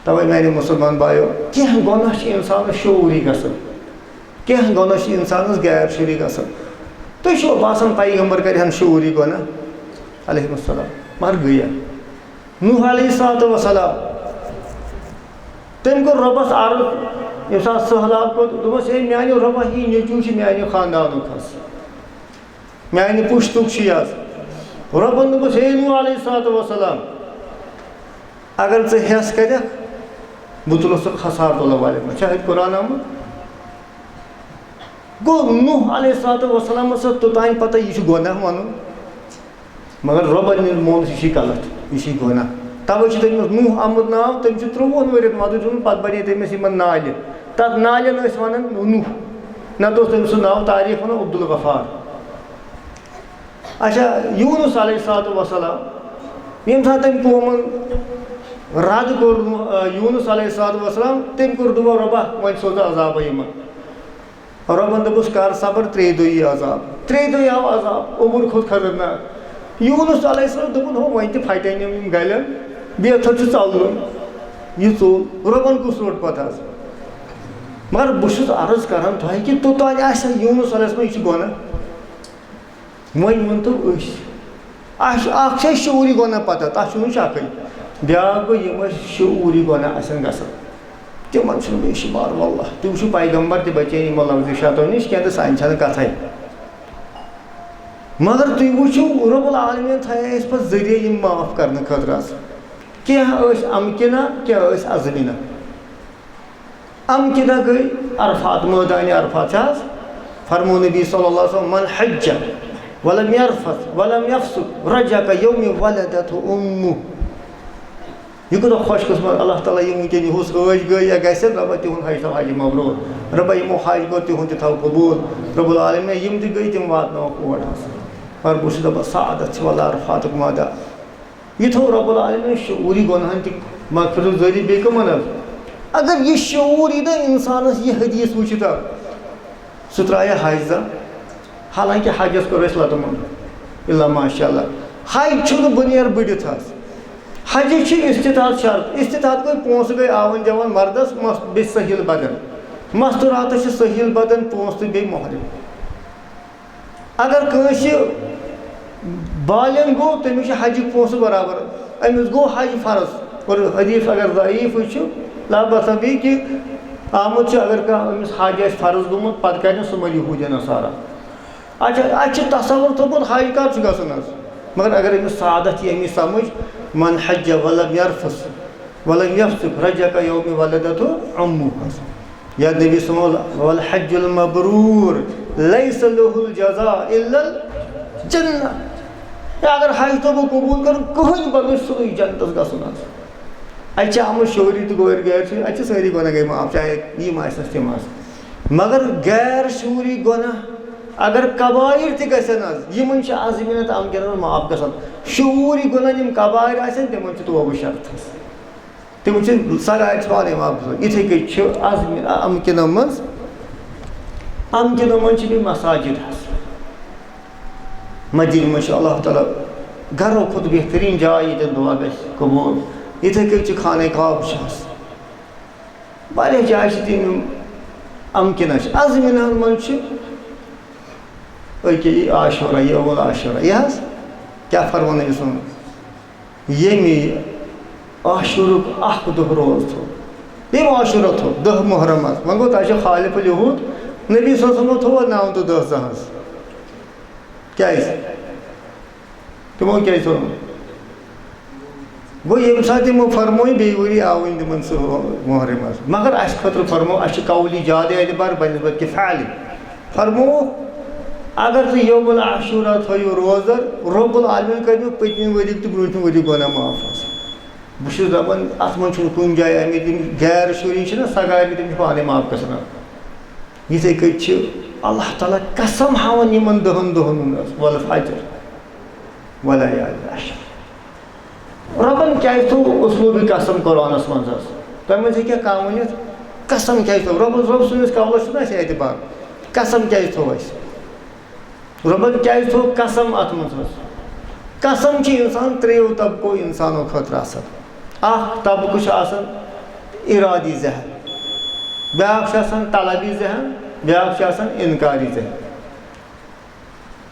توے میانیو مُسلمان بایو، کینٛہہ گۄناہ چھِ اِنسانَس شعوٗری گژھان، کینٛہہ گۄناہ چھِ اِنسانَس غیر شعوٗری گژھان۔ تُہۍ چھُوا باسان پیغمبر کَرِہَن شعوٗری گۄناہ؟ علیہ السلام، مگر گٔیَن۔ نوح علیہ الصلوۃ والسلام، تٔمۍ کوٚر رۄبَس عرض، ییٚمہِ ساتہٕ سٔہلاب کھوٚت، دوٚپمَس، "ہے میٛانیو رۄبا، یہِ نیٚچوٗ چھُ میٛانہِ خاندانُک حظ۔" میانہِ پُشتُک چھُ یہِ حظ۔ رۄبن دوٚپُس، "ہے نوح علیہ الصلوۃ والسلام، اگر ژٕ ہٮ۪س کَرٮ۪کھ، بہٕ تُلہٕ سُہ خسارٕ تُلہٕ والٮ۪ن منٛز۔" چھا اَتہِ قرآن آمُت؟ گوٚو، نوح علیہ الصلوۃ والسلامس ٲس توٚتام پتہ، یہِ چھُ گۄناہ وَنُن۔ مگر رۄبن ییٚلہِ مون، یہِ چھُے غلط، یہِ چھُے گۄناہ۔ توے چھُ تٔمِس نوح آمُت ناو، تٔمۍ چھُ ترٛۆوُہن ؤرین وعدٕ دیُتمُت، پتہٕ بنے تٔمِس یِمن نالہِ۔ تتھ نالٮ۪ن ٲسۍ ونان نوح، نتہٕ اوس تٔمۍ سُنٛد ناو تاریخ ونان عبدالغفار۔ اچھا، یونس علیہ الصلوۃ والسلام، ییٚمہِ ساتہٕ تٔمۍ قومن رد کوٚر، آ، یونس علیہ الصلوۃ والسلام، تٔمۍ کوٚر دُعا، "رۄبا، وۄنۍ سوز عذابہ یِمن۔" رۄبن دوٚپُس، "کر صبر، ترٛیٚیہِ دۄہہِ یی عذاب۔" ترٛیٚیہِ دۄہہِ آو عذاب، اوٚبُر کھوٚت خطرناک۔ یونس علیہ السلام دوٚپُن، "ہو، وۄنۍ تہِ پھٹن یِم، یِم گلن، بیتھر چھُ ژلنُے۔" یہِ ژوٚل۔ رۄبن کُس روٚٹ پتہٕ حظ؟ مگر بہٕ چھُس عرض کران تۄہہِ کہِ توٚتام آسہِ یونس علیہ السلام، یہِ چھُ گۄناہ۔ وۄنۍ ؤنۍ تو أسۍ، اَسہِ چھُ، اکھ چھِ اَسہِ شعوٗری گۄناہ پتہ، تَتھ چھُنہٕ شکٕے۔ بیٛاکھ گوٚو، یِم اَسہِ شعوٗری گۄناہ آسن گژھان، تِمن چھُنہٕ بیٚیہِ شُمار۔ واللہ، تُہۍ وٕچھِو، پیغمبر تہِ بچے یِمو لفظ شتو نِش کینٛہہ تہٕ سانہِ چھَنہٕ کتھے۔ مگر تُہۍ وٕچھِو، رب العالمین تھایے اَسہِ پتہٕ ذٔریعہٕ یِم معاف کرنہٕ خٲطرٕ حظ۔ کینٛہہ ٲسۍ امکِنا، کینٛہہ ٲسۍ ازمِنا۔ امہِ کِنۍ گٔے عرفات، مٲدانِ عرفات چھِ حظ؟ فرموو نبی صلی اللہ علیہ وسلم، "من حج ولم يرفث ولم يفسق رجع كيوم ولدته أمه۔" یہِ کوٗتاہ خۄش قٕسمت اللہ تعالیٰ، یِم وٕنکیٚن یِہُس حٲج گٔے یا گژھن، رۄبا تِہُنٛد حج تھاو حج مبروٗر، رۄبا یِمو حج کوٚر تِہُنٛد تہِ تھاو قبوٗل، رۄب العالمین یِم تہِ گٔے تِم واتناوکھ اور حظ۔ مگر بہٕ چھُس دَپان سعادت چھِ واللہ عرفاتُک مٲدان۔ یہِ تھوٚو رۄب العالمین شعوٗری گۄناہن تہِ مغفرت ذٔریعہٕ، بیٚیہِ کٕمن حظ؟ اگر یہِ شعوٗر یی نا اِنسانس یہِ حدیث وٕچھِتھ، سُہ ترٛایہِ حج زن، حالانکہ حجس کوٚر اَسہِ لَتہٕ موٚنٛڈ۔ الا ماشاء اللہ۔ حج چھُنہٕ بُنیر بٔڑِتھ حظ۔ حجہِ چھِ استطاعت شرط۔ استطاعت گوٚو پونٛسہٕ گٔے آون جاون مردس، مس-، بیٚیہِ سہیل بدن۔ مستوراتس چھِ سہیل بدن، پونٛسہٕ تہٕ بیٚیہِ محرم۔ اگر کٲنٛسہِ بالغ گوٚو، تٔمِس چھِ حجٕکۍ پونٛسہٕ برابر، أمِس گوٚو حج فرض۔ اور حدیث اگر ضعیٖفٕے چھُ، لا بأس به، کہِ آمُت چھُ، اگر کانٛہہ أمِس حج آسہِ فرض گوٚمُت، پتہٕ کرِ نہٕ سُہ مَرِ یہوٗدی نصارا۔ اچھا، اَتہِ چھُ تصور تھوٚومُت حج کر چھُ گژھُن حظ۔ مگر اگر أمِس سعادت یی أمِس سمجھ، "من حج ولم يرفث ولم يفسق رجع كيوم ولدته أمه" حظ۔ یا نبی صلی اللہ علیہ وسلم، "والحج المبرور ليس له الجزاء إلا الجنة"۔ یا اگر حج توبہٕ قبوٗل کرُن، کٕہٕنۍ بدل چھُ سیوٚدُے جنتس گژھُن حظ۔ اَتہِ چھِ آمٕژ شعوٗری تہٕ غٲر غیر چھِ، اَتہِ چھِ سٲری گۄناہ گٔے معاف، چاہے یِم آسنَس تِم آسن۔ مگر غیر شعوٗری گۄناہ اگر کبائر تہِ گژھن حظ، یِمن چھِ از یِمن تہٕ امکِنن معاف گژھان۔ شعوٗری گۄناہ یِم کبائر آسن، تِمن چھِ توبہٕ شرط حظ۔ تِم چھِ سرایت پانے معاف گژھان۔ یِتھے کٔنۍ چھِ از یِمن امکِنن منٛز، امکِنن منٛز چھِ بیٚیہِ مساجد حظ۔ مسجد منٛز چھُ اللہ تعالیٰ گرو کھۄتہٕ بہتریٖن جاے، ییٚتٮ۪ن دعا گژھِ قبوٗل۔ یِتھے کٔنۍ چھِ خانہ کعبہ چھِ حظ۔ واریاہ جایہِ چھِ تِم یِم امکِنہ چھِ۔ از یِمن منٛز چھِ أکیاہ یہِ عاشورہ، یہِ اول عاشورہ، یہِ حظ کیٛاہ فرموو نبی صلی اللہ علیہ وسلم؟ ییٚمہِ عاشورُک اکھ دۄہ روزٕ تھوٚو، ییٚمہِ عاشورہ تھوٚو، دَہ محرم حظ، وۄنۍ گوٚو تَتہِ چھُ خالف الیہود، نبی صلی اللہ علیہ وسلمو تھوٚو نَو تہٕ دَہ زٕ حظ۔ کیٛازِ؟ تِمو کیٛازِ تھوٚو نہٕ؟ گوٚو ییٚمہِ ساتہٕ یِمو فرموو، بیٚیہِ ؤری آوٕے نہٕ تِمن سُہ محرم حظ۔ مگر اَسہِ خٲطرٕ فرموو، اَسہِ چھُ قولی زیادٕ اعتبار بنسبت کہِ فعلی۔ فرمووُکھ، اگر تُہۍ یوم العاشورہ تھٲیِو روزدر، رب العالمین کَرِ مےٚ پٔتمہِ ؤریُک تہٕ برٛونٛٹھمہِ ؤریُک گۄناہ معاف حظ۔ بہٕ چھُس دَپان، اَتھ منٛز چھُنہٕ کُنہِ جایہِ آمٕتۍ یِم غیر شُرۍ چھِنہ سگارِ، تِم چھِ پانَے معاف گژھان۔ یِتھَے کٔنۍ چھِ اللہ تعالیٰ قسم ہاوان یِمَن دَہَن دۄہَن ہُنٛد حظ، والفجر ولیال عشر۔ رۄبَن کیٛازِ تھوٚو اسلوٗبِ قسم قرآنَس منٛز حظ؟ تۄہہِ منٛز ہیٚکیٛاہ کانٛہہ ؤنِتھ، قسم کیٛازِ تھوٚو؟ رۄبَس، رۄب سٕنٛدِس قولَس چھُنہٕ اَسہِ اعتبار، قسم کیٛازِ تھوٚو اَسہِ؟ رۄبَن کیٛازِ تھوٚو قسم اَتھ منٛز حظ؟ قسم چھِ اِنسان ترٛیٚیو طبقو اِنسانو خٲطرٕ آسان۔ اَکھ طبقہٕ چھُ آسان اِرادی ذہن، بیٛاکھ چھُ آسان طلبی ذہن، بیٛاکھ چھُ آسان اِنکاری ذہن۔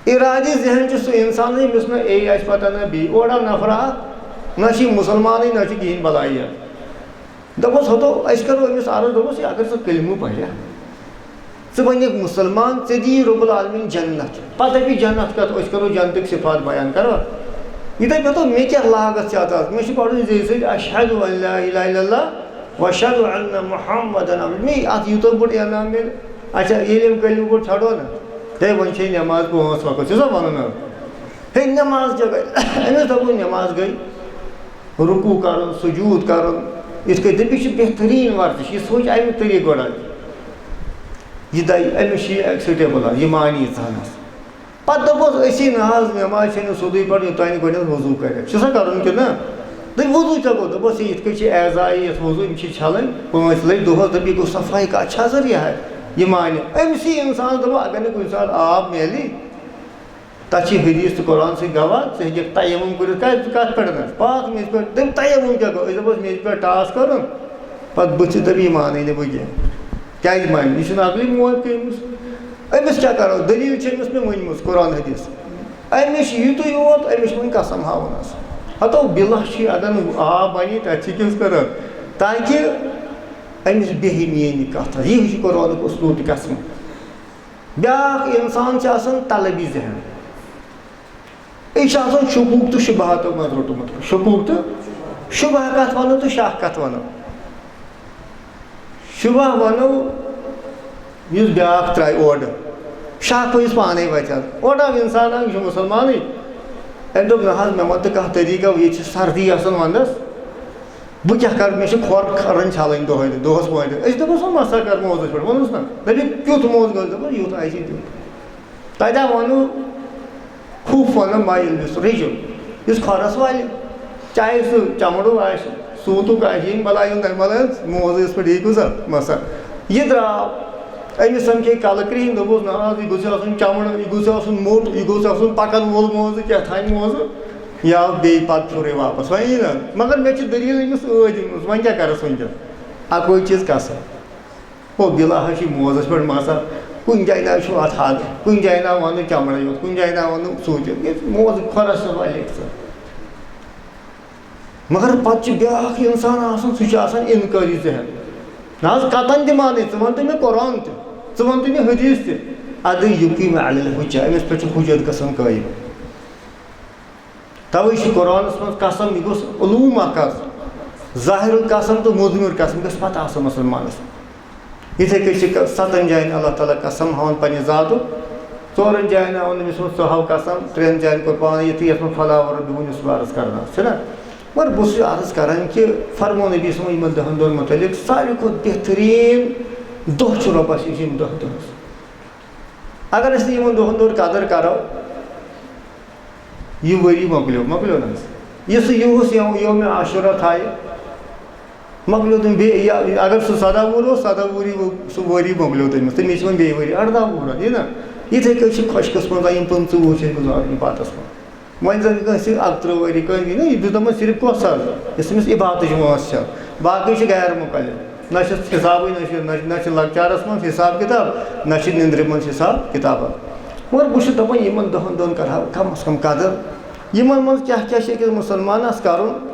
اِرادی ذہن چھُ سُہ اِنسان، ییٚمِس نہ اے آسہِ پتہ نہ بی، اورٕ آو نفرا اکھ، نہ چھُ یہِ مُسلمانٕے، نہ چھُ کِہیٖنۍ بلایہِ۔ دوٚپُس، ہتو، أسۍ کرو أمِس عرض، دوٚپُس، ہے، اگر ژٕ کلمہٕ پرکھ، ژٕ بنکھ مُسلمان، ژےٚ دِیہِ رب العالمین جنت۔ پتہٕ دپہِ، جنت کتھ، أسۍ کرو جنتٕکۍ صفات بیان، کروا؟ یہِ دپہِ، ہتو، مےٚ کیٛاہ لاگتھ چھِ اتھ آز؟ مےٚ چھُ پرُن زِ سۭتۍ، اشہد ان لا الہ الا اللہ واشہد ان محمدن عبدہ۔ مےٚ اتھ یوٗتاہ بوٚڑ انعام میلہِ۔ اچھا، ییٚلہِ أمۍ کلمہٕ گوٚو ژھۄٹھ ووٚن، ہے، وۄنۍ چھے نٮ۪ماز پانٛژھ وقت، چھُ سا ونان حظ؟ ہے، نٮ۪ماز کیٛاہ گٔے؟ أمِس دوٚپُن، نٮ۪ماز گٔے رکوع کرُن، سجود کرُن۔ یِتھ کٔنۍ دٔپِتھ چھِ بہتریٖن ورزش، یہِ سونٛچ اَمہِ طریٖقہٕ گۄڈٕ۔ یہِ دَے، أمِس چھِ یہِ acceptable حظ، یہِ مانی ژٕ ہنس۔ پتہٕ دوٚپُس، أسی نہ حظ، نٮ۪ماز چھےٚ نہٕ سیوٚدُے پرٕنۍ، یوٚتام نہٕ گۄڈٕنٮ۪تھ وضوٗ کرِ۔ چھُ سا کرُن کِنہٕ نہ؟ دوٚپُن، وضوٗ کیٛاہ گوٚو؟ دوٚپُس، ہے، یِتھ کٔنۍ چھِ اعضاء یَتھ وضوٗ، یِم چھِ چھلٕنۍ پانٛژھ لٹہِ دۄہس۔ دوٚپُن، یہِ گوٚو صفٲیی کَتھ چھِ حظ یہِ ہے؟ یہِ مانہِ۔ أمۍ سٕے اِنسانَس دوٚپُن، اگر نہٕ کُنہِ ساتہٕ آب میلی، تَتھ چھِ حدیث تہٕ قرآن سۭتۍ گواہ، ژٕ ہیٚکَکھ تیمم کٔرِتھ۔ کَتہِ، کَتھ پٮ۪ٹھ حظ؟ پاک میٚژِ پٮ۪ٹھ۔ دٔپۍ، تیمم کیٛاہ گوٚو؟ أسۍ دَپوس، میٚژِ پٮ۪ٹھ ٹاس کَرُن، پَتہٕ بٕتھِ دَپہِ، یہِ مانَے نہٕ بہٕ کینٛہہ۔ کیٛازِ مانہِ؟ یہِ چھُنہٕ عقلی موت کٔرمٕژ۔ أمِس کیٛاہ کَرو؟ دٔلیٖل چھِ أمِس مےٚ ؤنمٕژ قرآن حدیث۔ أمِس چھِ یُتُے یوت، أمِس چھِ وۄنۍ قسم ہاوُن حظ۔ ہَتو بِلَس چھِ، اگر نہٕ آب بَنی، تَتہِ چھِ کیٛاہ کران؟ تاکہِ أمِس بیٚہہِ میٛٲنۍ یہِ کَتھ حظ۔ یہِ چھُ قرآنُک اُسلوٗب تہِ قسم۔ بیٛاکھ اِنسان چھُ آسان طلبی ذہن۔ یہِ چھُ آسان شکوٗک تہٕ شُبہاتو منٛز روٚٹمُت۔ شکوٗک تہٕ شُبہہ کَتھ وَنو تہٕ شک کَتھ وَنو؟ شُبہ وَنو، یُس بیٛاکھ ترٛایہِ اورٕ، شک یُس پانَے وَتہِ حظ۔ اورٕ آو اِنسان اَکھ، یہِ چھُ مُسلمانٕے۔ أمۍ دوٚپ، "نہ حظ، مےٚ وَن تہٕ کانٛہہ طریٖقہ، ییٚتہِ چھِ سردی آسان وَنٛدَس، بہٕ کیٛاہ کَرٕ؟ مےٚ چھِ کھۄر کھَرَن چھَلٕنۍ دۄہَے، دۄہَس پانٛژِ لَٹہِ۔" أسۍ دوٚپُس، "وۄنۍ مَسا کَر موزَس پٮ۪ٹھ؟" ووٚنُس نہ، دَپہِ، "کیُتھ موزٕ گژھِ؟" دوٚپُس، "یُتھ آسہِ تیُتھ۔" تَتہِ آو وَنُن، خوٗف وَنان ما یلبس رجل، یُس کھۄرَس والہِ، چاہے سُہ چمڑو آسہِ، سوٗتُک آسہِ، ییٚمہِ بَلایہِ ہُنٛد تَمہِ بَلایہِ ہُنٛد، موزٕ یِتھ پٲٹھۍ یی کُس اَتھ مَسا۔ یہِ درٛاو، أمِس سَمکھے کَلہٕ کرٛہِنۍ، دوٚپُس، "نہ حظ، یہِ گوٚژھ آسُن چمڑٕ، یہِ گوٚژھ آسُن موٚٹ، یہِ گوٚژھ آسُن پَکَن وول موزٕ، کیٛاہ تام موزٕ۔" یہِ آو بیٚیہِ پَتہٕ پھیُرُے واپَس، وۄنۍ یی نہ۔ مگر مےٚ چھِ دٔلیٖل أمِس ٲدۍ أنمٕژ، وۄنۍ کیٛاہ کَرَس وٕنۍکٮ۪ن؟ اَکوے چیٖز کَسَر۔ او بِلا حظ چھِ موزَس پٮ۪ٹھ مَسا، کُنہِ جایہِ نہ چھُ اَتھ حد، کُنہِ جایہِ نہ وَنُن چمڑَے یوت، کُنہِ جایہِ نہ وَنُن سوٗتہِ یوت، ییٚتہِ موزٕ کھۄرَس چھِ وَلہِ سا۔ مگر پَتہٕ چھُ بیٛاکھ اِنسان آسان، سُہ چھُ آسان اِنکٲری ذہن۔ نہ حظ، قطعاً تہِ مانٕے، ژٕ وَن تہٕ مےٚ قرآن تہِ، ژٕ وَن تہٕ مےٚ حدیث تہِ۔ اَدٕ یُقیٖم علی الحجہ، أمِس پٮ۪ٹھ چھُ حجت گژھان قٲیِم۔ تَوَے چھُ قرآنَس منٛز قسم، یہِ گوٚژھ علوم اَکھ آسُن۔ ظاہر القسم تہٕ مُضمر قسم گژھِ پَتہٕ آسُن مُسلمانَس۔ یِتھَے کٔنۍ چھِ ک-، سَتَن جایَن اللہ تعالیٰ قسم ہاوان پنٛنہِ ذاتُک، ژورَن جایَن ہاوان أمِس منٛز ژٕ ہاو قسم، ترٛٮ۪ن جایَن کوٚر پانہٕ یِتھُے یَتھ منٛز فلا و ربی ووٚن، یُس بہٕ عرض کرناو، چھُنہ؟ مگر بہٕ چھُس عرض کران کہِ فرموو نبی صٲبَن یِمَن دَہَن دۄہَن مُتعلِق ساروی کھۄتہٕ بہتریٖن دۄہ چھُ رۄبَس نِش یِم دَہ دۄہ۔ اگر أسۍ نہٕ یِمَن دۄہَن دۄہَن قدر کرو، یہِ ؤری مۄکلیو، مۄکلیو نہ حظ؟ یُس سُہ یِہُس یوم، یوم عاشورہ تھایہِ، مۄکلیو تٔمۍ بیٚیہِ، یا اگر سُہ سَداہ وُہُر اوس، سَداہ وُہُری وُ-، سُہ ؤری مۄکلیو تٔمِس، تٔمِس چھِ وۄنۍ بیٚیہِ ؤری، اَرداہ وُہُر حظ، یہِ نہ؟ یِتھَے کٔنۍ چھِ خۄش قٕسمت یِم پٕنٛژٕہ وُہُر چھِ أسۍ گُزاران یہِ پَتَس منٛز۔ وۄنۍ زَن کٲنٛسہِ اَکترٕہ ؤری، کٲنٛسہِ نہ، یہِ دیُت دَپان صرف کۄس حظ، یُس أمِس عبادتٕچ وٲنٛس چھےٚ، باقٕے چھِ غیر مُقلد، نہ چھِ حسابٕے، نہ چھِ، نہ، نہ چھِ لۄکچارَس منٛز حساب کِتاب، نہ چھِ نِندرِ منٛز حساب کِتابہ۔ مگر بہٕ چھُس دَپان، یِمَن دَہَن دۄہَن کَرٕہا کم از کم قدر۔ یِمَن منٛز کیٛاہ کیٛاہ چھِ أکِس مُسلمانَس کَرُن؟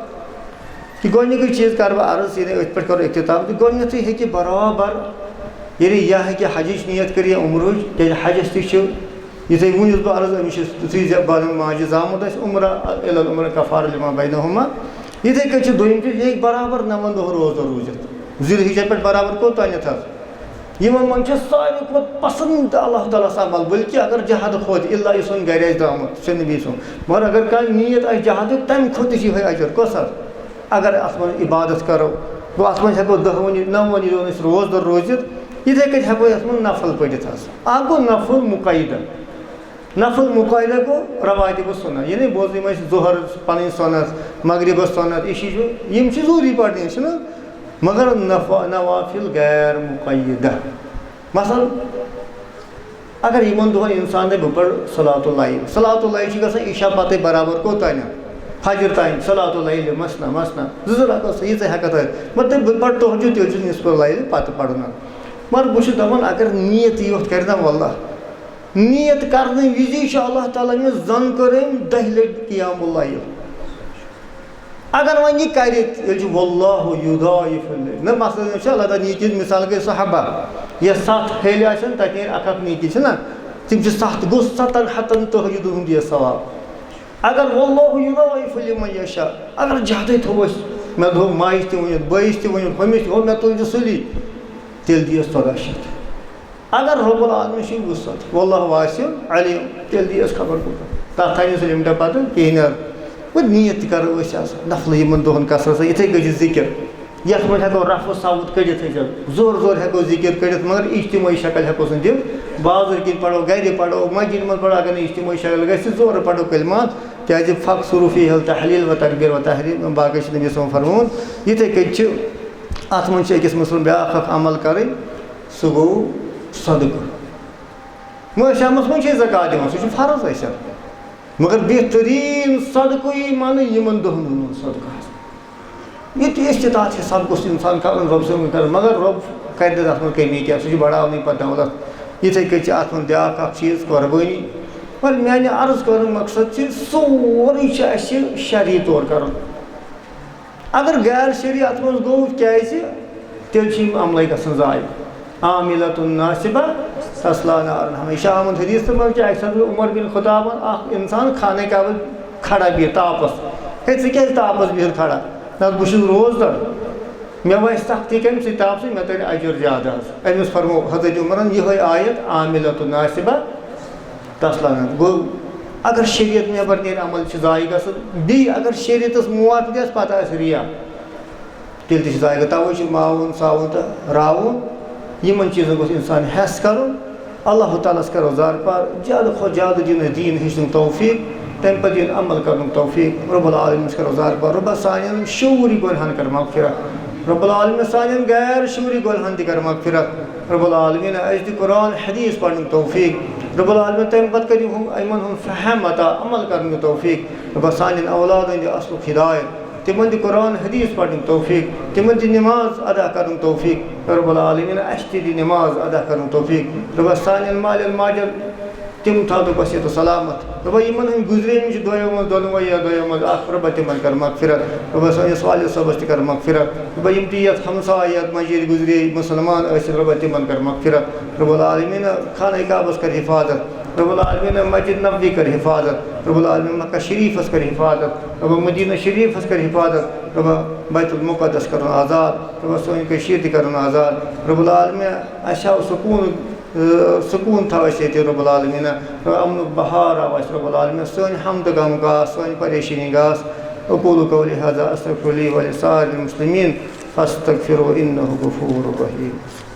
یہِ گۄڈٕنیُکُے چیٖز کَرٕ بہٕ عرض، یعنی أتھۍ پٮ۪ٹھ کَرو اختتام، کہِ گۄڈٕنیتھٕے ہیٚکہِ برابر، یعنی یا ہیٚکہِ حجٕچ نیت کٔرِتھ یا عمرٕچ، کیٛازِ حجَس تہِ چھُ، یِتھَے وُنہِ یُس بہٕ عرض، أمِس چھِ تِژھٕے زِ بَنان ماجہِ زامُت آسہِ، عمرہ الی العمرہ کفارہ لما بینہما۔ یِتھَے کٔنۍ چھِ دوٚیِم چیٖز، یہِ ہیٚکہِ برابر نَوَن دۄہَن روزدَر روٗزِتھ۔ ذی الحجہ پٮ۪ٹھ برابر کوٚت تانٮ۪تھ حظ؟ یِمَن منٛز چھِ ساروی کھۄتہٕ پسنٛد اللہ تعالیٰ ہَس عمل، بلکہِ اگر جہادٕ کھۄتہٕ، الا یُس وۄنۍ گَرِ آسہِ درٛامُت، سُہ چھُ نبی سُنٛد۔ مگر اگر کانٛہہ نیت آسہِ جہادُک، تَمہِ کھۄتہٕ تہِ چھِ یِہوٚے اجر۔ کۄس حظ؟ اگر اَتھ منٛز عبادت کَرو، گوٚو اَتھ منٛز ہٮ۪کو دَہ وُہنٕے، نَو وُہنٕے دۄہَن أسۍ روزدَر روٗزِتھ، یِتھَے کٔنۍ ہٮ۪کو یَتھ منٛز نفل پٔرِتھ حظ۔ اَکھ گوٚو نفل مقیدہ۔ نفل مقیدہ گوٚو رواتب السنہ، یعنی بوزنہٕ یِم اَسہِ ظہر پَنٕنۍ سنت، مغربَس سنت، عشی چھُ، یِم چھِ ضروٗری پَرنہِ، چھِنہٕ؟ مگر نف-، نوافل غیر مقیدہ۔ مثلاً، اگر یِمَن دۄہَن اِنسان دَپہِ، "بہٕ پَرٕ صلاۃ اللَّیل"، صلاۃ اللَّیل چھِ گژھان عشاء پَتَے برابر کوٚت تام؟ فجر تام، صلاۃ اللَّیل مثنیٰ مثنیٰ، زٕ زٕ رکعت، ییٖژاہ ہٮ۪کَتھ ٲسِتھ۔ مگر تَمہِ پَتہٕ تہجد تیٚلہِ چھُ نصف اللَیل پَتہٕ پَرُن۔ مگر بہٕ چھُس دَپان، اگر نیت یوت کَرِ نا، واللہ، نیت کرنہٕ وِزی چھُ اللہ تعالیٰ مےٚ زن کٔر أمۍ دَہہِ لٹہِ قیام اللَّیل۔ اگر وۄنۍ یہِ کرِ، تیٚلہِ چھُ واللہ یضاعف لہ۔ نہ، مثلاً چھُ اللہ تعالیٰ نیکی، مثال گٔے صحابہ، یۄس ستھ پھیلہِ آسن، تتہِ نیرِ اکھ اکھ نیکی، چھِنہ؟ تِم چھِ ستھ، گوٚو ستن ہتن تہجد ہُنٛد یہِ ثواب۔ اگر واللہ یضاعف لمن یشاء، اگر زیادے تھوو أسۍ، مےٚ دوٚپ ماجہِ تہِ ؤنِتھ، بٲیِس تہِ ؤنِتھ، ہُمِس تہِ، ہُہ مےٚ تُلۍ زِ سُلی، تیٚلہِ دِیس ژۄداہ شیٚتھ۔ اگر رب العالمین چھُ وُسعت، واللہ واسع علیم، تیٚلہِ دِیس خبر کوٗتاہ۔ تَتھ تھاونہٕ سُہ لِمٹا پَتہٕ کِہیٖنۍ نہٕ۔ وۄنۍ نیت تہِ کَرو أسۍ آز نفلہٕ یِمَن دۄہَن کثرت سان، یِتھَے کٔنۍ چھِ ذِکِر، یَتھ منٛز ہٮ۪کو رفع صوت کٔڑِتھ، ہیٚکو زورٕ زورٕ ہٮ۪کو ذِکِر کٔڑِتھ، مگر اجتمٲعی شکل ہٮ۪کو سُہ دِتھ۔ بازرٕ کِنۍ پَرو، گَرِ پَرو، مسجدِ منٛز پَرو، اگر نہٕ اجتمٲعی شکل گژھِ، زورٕ پَرو کلمات، کیٛازِ فَاقْصُرُوا فِيهِ التَّهْلِيلَ وَالتَّكْبِيرَ وَالتَّحْرِيمَ، باقٕے چھِ نبی صٲبَن فرمومُت۔ یِتھَے کٔنۍ چھِ اَتھ منٛز چھِ أکِس مُسلمان بیٛاکھ اَکھ عمل کَرٕنۍ، سُہ گوٚو صدقہٕ۔ مٲنٛسہِ ہٮ۪مَس منٛز چھِ أسۍ زکوٰۃ دِوان، سُہ چھُ فرض اَسہِ۔ مگر بہتریٖن صدقہٕ یی ماننہٕ یِمَن دۄہَن ہُنٛد صدقہٕ حظ۔ یہِ تہِ استطاعت حساب گوٚژھ اِنسان کَرُن، رۄب سٕنٛدِ خٲطرٕ۔ مگر رۄب کَرِ نہٕ تَتھ منٛز کٔمی کینٛہہ، سُہ چھُ بَڑاونٕے پَتہٕ دولت۔ یِتھَے کٔنۍ چھِ اَتھ منٛز بیٛاکھ اَکھ چیٖز، قۄربٲنی۔ مگر میٛانہِ عرض کَرُن مقصد چھِ، سورُے چھُ اَسہِ شرعی طور کَرُن۔ اگر غیر شرعی اَتھ منٛز گوٚو، کیٛازِ؟ تیٚلہِ چھِ یِم عملے گژھان ضایع۔ عاملۃ ناصبہ تصلیٰ نارا حامیہ۔ یہِ چھُ آمُت حدیث تہٕ منٛز کہِ اَکہِ ساتہٕ گوٚو عمر بن خطابن اکھ اِنسان خانہ کعبہ کھڑا بِہِتھ تاپس۔ ہے، ژٕ کیٛازِ تاپس بِہِتھ کھڑا؟ نہ، بہٕ چھُس روزدر۔ مےٚ وَسہِ سختی کَمہِ سۭتۍ؟ تاپہٕ سۭتۍ، مےٚ تَرِ اجر زیادٕ حظ۔ أمِس فرموو حضرت عمرن یِہوٚے آیت، عاملۃ ناصبہ تصلیٰ نار۔ گوٚو، اگر شریعت نٮ۪بر نیرِ، عمل چھُ ضایع گژھُن۔ بیٚیہِ اگر شریعتس موافق آسہِ، پتہٕ آسہِ ریا، تیٚلہِ تہِ چھُ ضایع گژھُن۔ توے چھُ ماوُن، ساوُن تہٕ راوُن، یِمن چیٖزن گوٚژھ اِنسان ہٮ۪س کرُن۔ اللہ تعالیٰ ہس کرو زارپار، زیادٕ کھۄتہٕ زیادٕ دِنس دیٖن ہیٚچھنُک توفیٖق، تَمہِ پتہٕ دِن عمل کرنُک توفیٖق۔ رب العالمینس کرو زارپار، رۄبا سانٮ۪ن شعوٗری گۄنہن کر مغفرت۔ رب العالمین سانٮ۪ن غیر شعوٗری گۄنہن تہِ کر مغفرت۔ رب العالمین اَسہِ دِ قرآن حدیث پرنُک توفیٖق۔ رب العالمین تَمہِ پتہٕ کٔرِو ہُم، یِمن ہُنٛد فہم عطا، عمل کرنُک توفیٖق۔ رۄبا سانٮ۪ن اولادن دِ اصلُک ہدایت۔ تِمن دِ قرآن حدیث پرنُک توفیٖق، تِمن دِ نماز ادا کرنُک توفیٖق۔ رب العالمین اَسہِ تہِ دِ نماز ادا کرنُک توفیٖق۔ رۄبا سانٮ۪ن مالٮ۪ن ماجٮ۪ن تِم تھاو تہٕ بس یتھ سلامت۔ رۄبا یِمن ہٕنٛدۍ گُزریمٕتۍ چھِ دۄیو منٛز دۄنوَے یا دۄیو منٛز اکھ، رۄبا تِمن کر مغفرت۔ رۄبا سٲنِس والد صٲبس تہِ کر مغفرت۔ رۄبا یِم تہِ یتھ ہمساے یتھ مسجد گُزرے مسلمان ٲسِتھ، رۄبا تِمن کر مغفرت۔ رب العالمین خانہ کعبس کر حفاظت۔ رب العالمین مسجد نبوی کر حفاظت۔ رب العالمین مکہ شریفس کر حفاظت۔ رب مدینہ شریفس کر حفاظت۔ رب بیت المقدس کرُن آزاد۔ رب سٲنۍ کٔشیٖر تہِ کرُن آزاد۔ رب العالمین اَسہِ ہاو سکوٗن، اۭں، سکوٗن تھاو اَسہِ ییٚتہِ رب العالمین۔ رب امنُک بہار آو اَسہِ رب العالمین۔ سٲنۍ ہم تہٕ غم گاس، سٲنۍ پریشٲنی گاس۔ اقول قولی هذا استغفر لي ولسائر المسلمين فاستغفروه انه غفور رحيم۔